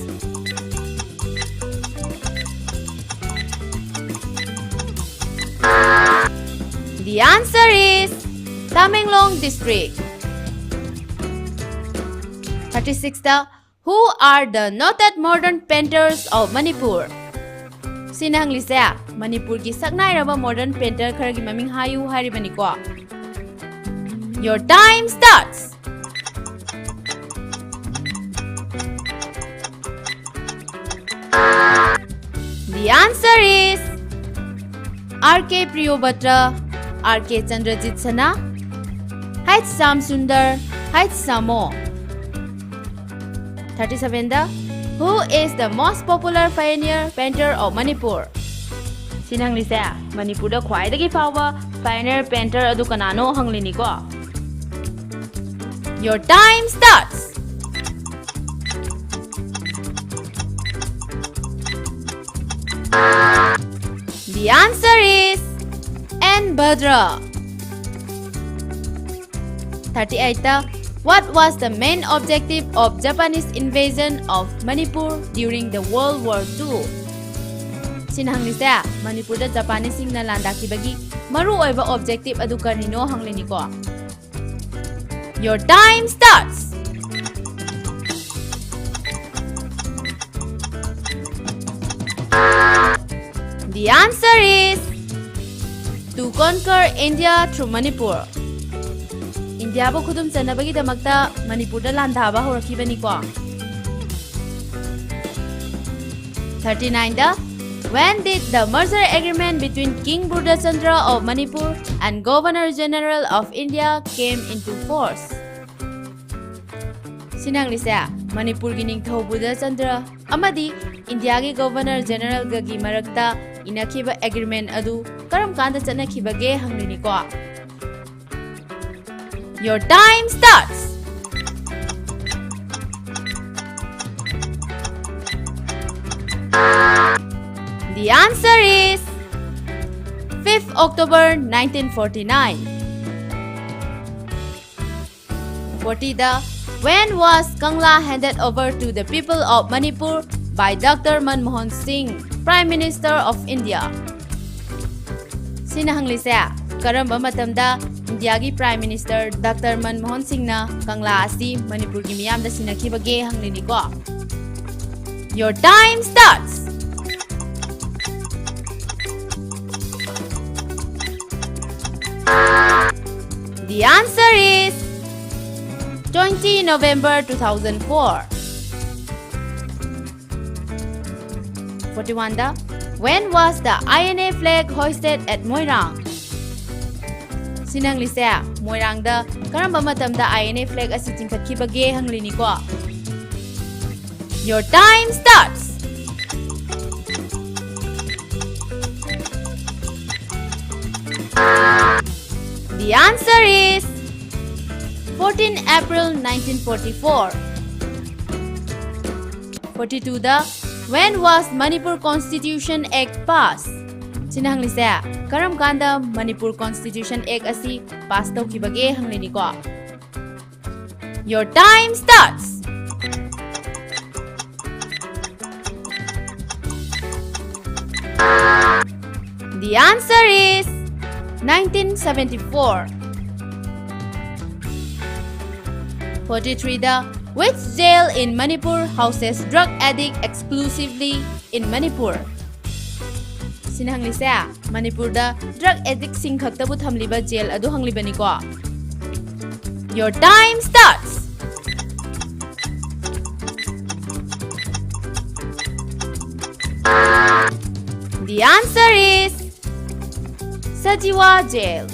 The answer is Tamenglong district. Thirty-six the, who are the noted modern painters of Manipur? ꯁꯤꯅ ꯍꯪꯂꯤꯁꯦ ꯃꯅꯤꯄꯨꯔꯒꯤ ꯁꯛꯅꯥꯏꯔꯕ modern painter ꯈꯔꯒꯤ ꯃꯃꯤꯡ ꯍꯥꯏꯌꯨ ꯍꯥꯏꯔꯤꯕꯅꯤꯀꯣ꯫ Your time starts. The answer is R K Priyobhatra, R K Chandrajit Sana, H Shyam Sundar, H Samo. Thirty-seven the, Who is the most popular pioneer painter of Manipur? ꯁꯤꯅ ꯍꯪꯂꯤꯁꯦ ꯃꯅꯤꯄꯨꯔꯗ ꯈ꯭ꯋꯥꯏꯗꯒꯤ ꯐꯥꯎꯕ pioneer painter ꯑꯗꯨ ꯀꯅꯥꯅꯣ ꯍꯪꯂꯤꯅꯤꯀꯣ꯫ Your time starts. The answer is N Bhadra. Thirty-eight. What was the main objective of Japanese invasion of Manipur during the World War Two? ꯁꯤꯅ ꯍꯪꯂꯤꯁꯦ ꯃꯅꯤꯄꯨꯔꯗ ꯖꯄꯥꯅꯤꯁꯁꯤꯡꯅ ꯂꯥꯟꯗꯥꯈꯤꯕꯒꯤ ꯃꯔꯨꯑꯣꯏꯕ objective ꯑꯗꯨ ꯀꯔꯤꯅꯣ ꯍꯪꯂꯤꯅꯤꯀꯣ꯫ Your time starts. The answer is to conquer India through Manipur. ꯏꯟꯗꯤꯌꯥꯕꯨ ꯈꯨꯗꯨꯝ ꯆꯟꯅꯕꯒꯤꯗꯃꯛꯇ ꯃꯅꯤꯄꯨꯔꯗ ꯂꯥꯟꯗꯥꯕ ꯍꯧꯔꯛꯈꯤꯕꯅꯤꯀꯣ꯫ Thirty-nine. When did the merger agreement between King Burdachandra of Manipur and Governor General of India came into force? ꯁꯤꯅ ꯍꯪꯂꯤꯁꯦ ꯃꯅꯤꯄꯨꯔꯒꯤ ꯅꯤꯡꯊꯧ ꯕꯨꯙꯆꯟꯗ꯭ꯔ ꯑꯃꯗꯤ ꯏꯟꯗꯤꯌꯥꯒꯤ ꯒꯣꯚꯔꯅꯔ ꯖꯦꯅꯔꯦꯜꯒꯒꯤ ꯃꯔꯛꯇ ꯏꯅꯈꯤꯕ ꯑꯦꯒ꯭ꯔꯤꯃꯦꯟ ꯑꯗꯨ ꯀꯔꯝ ꯀꯥꯟꯗ ꯆꯠꯅꯈꯤꯕꯒꯦ ꯍꯪꯂꯤꯅꯤꯀꯣ꯫ Your time starts. The answer is fifth October nineteen forty-nine. Forty. When was Kangla handed over to the people of Manipur by Doctor Manmohan Singh, Prime Minister of India? ꯁꯤꯅ ꯍꯪꯂꯤꯁꯦ ꯀꯔꯝꯕ ꯃꯇꯝꯗ ꯏꯟꯗꯤꯌꯥꯒꯤ Prime Minister Doctor Manmohan Singhꯅ ꯀꯪꯂꯥ ꯑꯁꯤ ꯃꯅꯤꯄꯨꯔꯒꯤ ꯃꯤꯌꯥꯝꯗ ꯁꯤꯟꯅꯈꯤꯕꯒꯦ ꯍꯪꯂꯤꯅꯤꯀꯣ꯫ Your time starts. The answer is twenty November two thousand four. Forty-one. When was the I N A flag hoisted at Moirang? ꯁꯤꯅ ꯍꯪꯂꯤꯁꯦ ꯃꯣꯏꯔꯥꯡꯗ ꯀꯔꯝꯕ ꯃꯇꯝꯗ I N A flag ꯑꯁꯤ ꯆꯤꯡꯈꯠꯈꯤꯕꯒꯦ ꯍꯪꯂꯤꯅꯤꯀꯣ꯫ Your time starts. The answer is fourteen April nineteen forty-four. Forty-two da, when was Manipur Constitution Act passed? ꯁꯤꯅ ꯍꯪꯂꯤꯁꯦ, ꯀꯔꯝ ꯀꯥꯟꯗ ꯃꯅꯤꯄꯨꯔ Constitution Act ꯑꯁꯤ pass ꯇꯧꯈꯤꯕꯒꯦ ꯍꯪꯂꯤꯅꯤꯀꯣ꯫ Your time starts. The answer is nineteen seventy-four. Forty-three da, which jail in Manipur houses drug addict exclusively in Manipur? ꯁꯤꯅ ꯍꯪꯂꯤꯁꯦ, ꯃꯅꯤꯄꯨꯔꯗ drug addictꯁꯤꯡ ꯈꯛꯇꯕꯨ ꯊꯝꯂꯤꯕ jail ꯑꯗꯨ ꯍꯪꯂꯤꯕꯅꯤꯀꯣ꯫ Your time starts. The answer is Sajiwa Jail.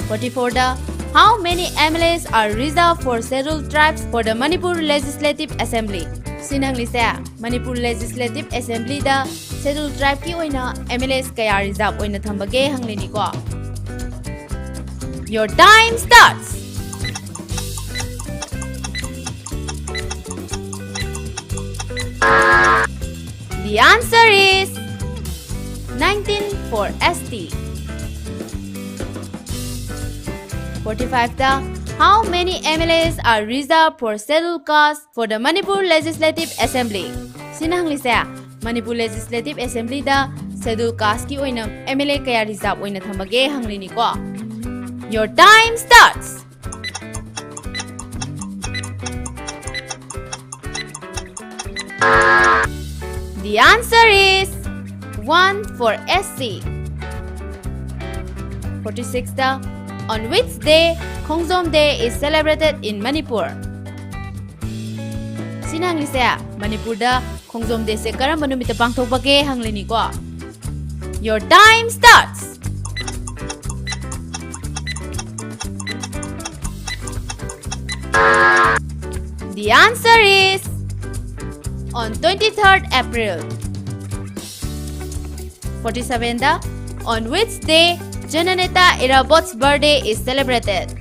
Forty-four da, how many M L As are reserved for Scheduled Tribes for the Manipur Legislative Assembly? ꯁꯤꯅ ꯍꯪꯂꯤꯁꯦ, ꯃꯅꯤꯄꯨꯔ Legislative Assemblyꯗ Scheduled Tribeꯀꯤ ꯑꯣꯏꯅ M L As ꯀꯌꯥ reserve ꯑꯣꯏꯅ ꯊꯝꯕꯒꯦ ꯍꯪꯂꯤꯅꯤꯀꯣ꯫ Your time starts. The answer is nineteen for S T. Forty-five da, how many M L As are reserved for Scheduled Caste for the Manipur Legislative Assembly? ꯁꯤꯅ ꯍꯪꯂꯤꯁꯦ, ꯃꯅꯤꯄꯨꯔ Legislative Assemblyꯗ Scheduled Casteꯀꯤ ꯑꯣꯏꯅ M L A ꯀꯌꯥ reserve ꯑꯣꯏꯅ ꯊꯝꯕꯒꯦ ꯍꯪꯂꯤꯅꯤꯀꯣ꯫ Your time starts. The answer is one for S C. Forty-six da, on which day Khongjom Day is celebrated in Manipur? ꯁꯤꯅ ꯍꯪꯂꯤꯁꯦ, ꯃꯅꯤꯄꯨꯔꯗ Khongjom Dayꯁꯦ ꯀꯔꯝꯕ ꯅꯨꯃꯤꯠꯇ ꯄꯥꯡꯊꯣꯛꯄꯒꯦ ꯍꯪꯂꯤꯅꯤꯀꯣ꯫ Your time starts. The answer is on twenty-third April. Forty-seven da, on which day Jananeta Irabot's birthday is celebrated?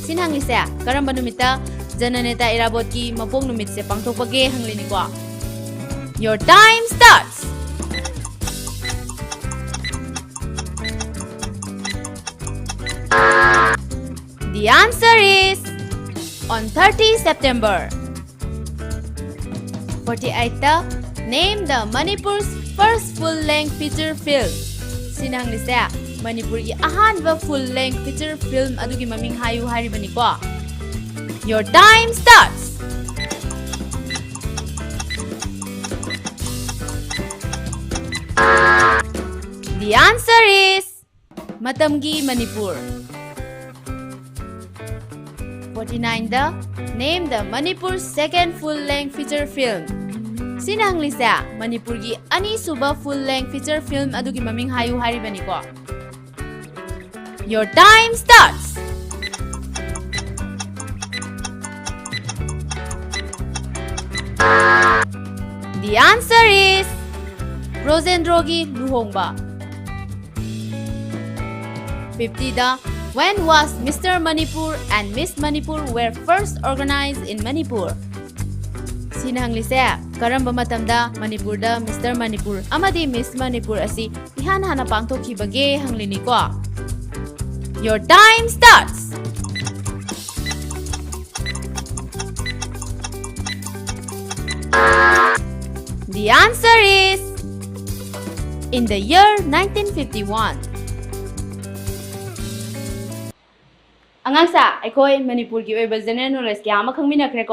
ꯁꯤꯅ ꯍꯪꯂꯤꯁꯦ ꯀꯔꯝꯕ ꯅꯨꯃꯤꯠꯇ ꯖꯅꯅꯦꯇꯥ ꯏꯔꯥꯕꯣꯠꯀꯤ ꯃꯄꯣꯛ ꯅꯨꯃꯤꯠꯁꯦ ꯄꯥꯡꯊꯣꯛꯄꯒꯦ ꯍꯪꯂꯤꯅꯤꯀꯣ꯫ Your time starts. The answer is on thirty September. Forty-eight da, name the Manipur's first full-length feature film. ꯁꯤꯅ ꯍꯪꯂꯤꯁꯦ ꯃꯅꯤꯄꯨꯔꯒꯤ ꯑꯍꯥꯟꯕ full-length feature film ꯑꯗꯨꯒꯤ ꯃꯃꯤꯡ ꯍꯥꯏꯌꯨ ꯍꯥꯏꯔꯤꯕꯅꯤꯀꯣ꯫ Your time starts. The answer is ꯃꯇꯝꯒꯤ Manipur. Forty-nine da, name the Manipur's second full-length feature film. ꯁꯤꯅ ꯍꯪꯂꯤꯁꯦ ꯃꯅꯤꯄꯨꯔꯒꯤ ꯑꯅꯤꯁꯨꯕ full-length feature film ꯑꯗꯨꯒꯤ ꯃꯃꯤꯡ ꯍꯥꯏꯌꯨ ꯍꯥꯏꯔꯤꯕꯅꯤꯀꯣ꯫ Your time starts. The answer is ꯕ꯭ꯔꯣꯖꯦꯟꯗ꯭ꯔꯣꯒꯤ ꯂꯨꯍꯣꯡꯕ꯫ Fifty da, when was Mister Manipur and Miss Manipur were first organized in Manipur? ꯁꯤꯅ ꯍꯪꯂꯤꯁꯦ ꯀꯔꯝꯕ ꯃꯇꯝꯗ ꯃꯅꯤꯄꯨꯔꯗ Mister Manipur ꯑꯃꯗꯤ Miss Manipur ꯑꯁꯤ ꯏꯍꯥꯟ ꯍꯥꯟꯅ ꯄꯥꯡꯊꯣꯛꯈꯤꯕꯒꯦ ꯍꯪꯂꯤꯅꯤꯀꯣ꯫ Your time starts. The answer is in the year nineteen fifty-one. ꯑꯉꯥꯡꯁꯥ, ꯑꯩꯈꯣꯏ ꯃꯅꯤꯄꯨꯔꯒꯤ ꯑꯣꯏꯕ general knowledge ꯀꯌꯥ ꯑꯃ ꯈꯪꯃꯤꯟꯅꯈ꯭ꯔꯦꯀꯣ꯫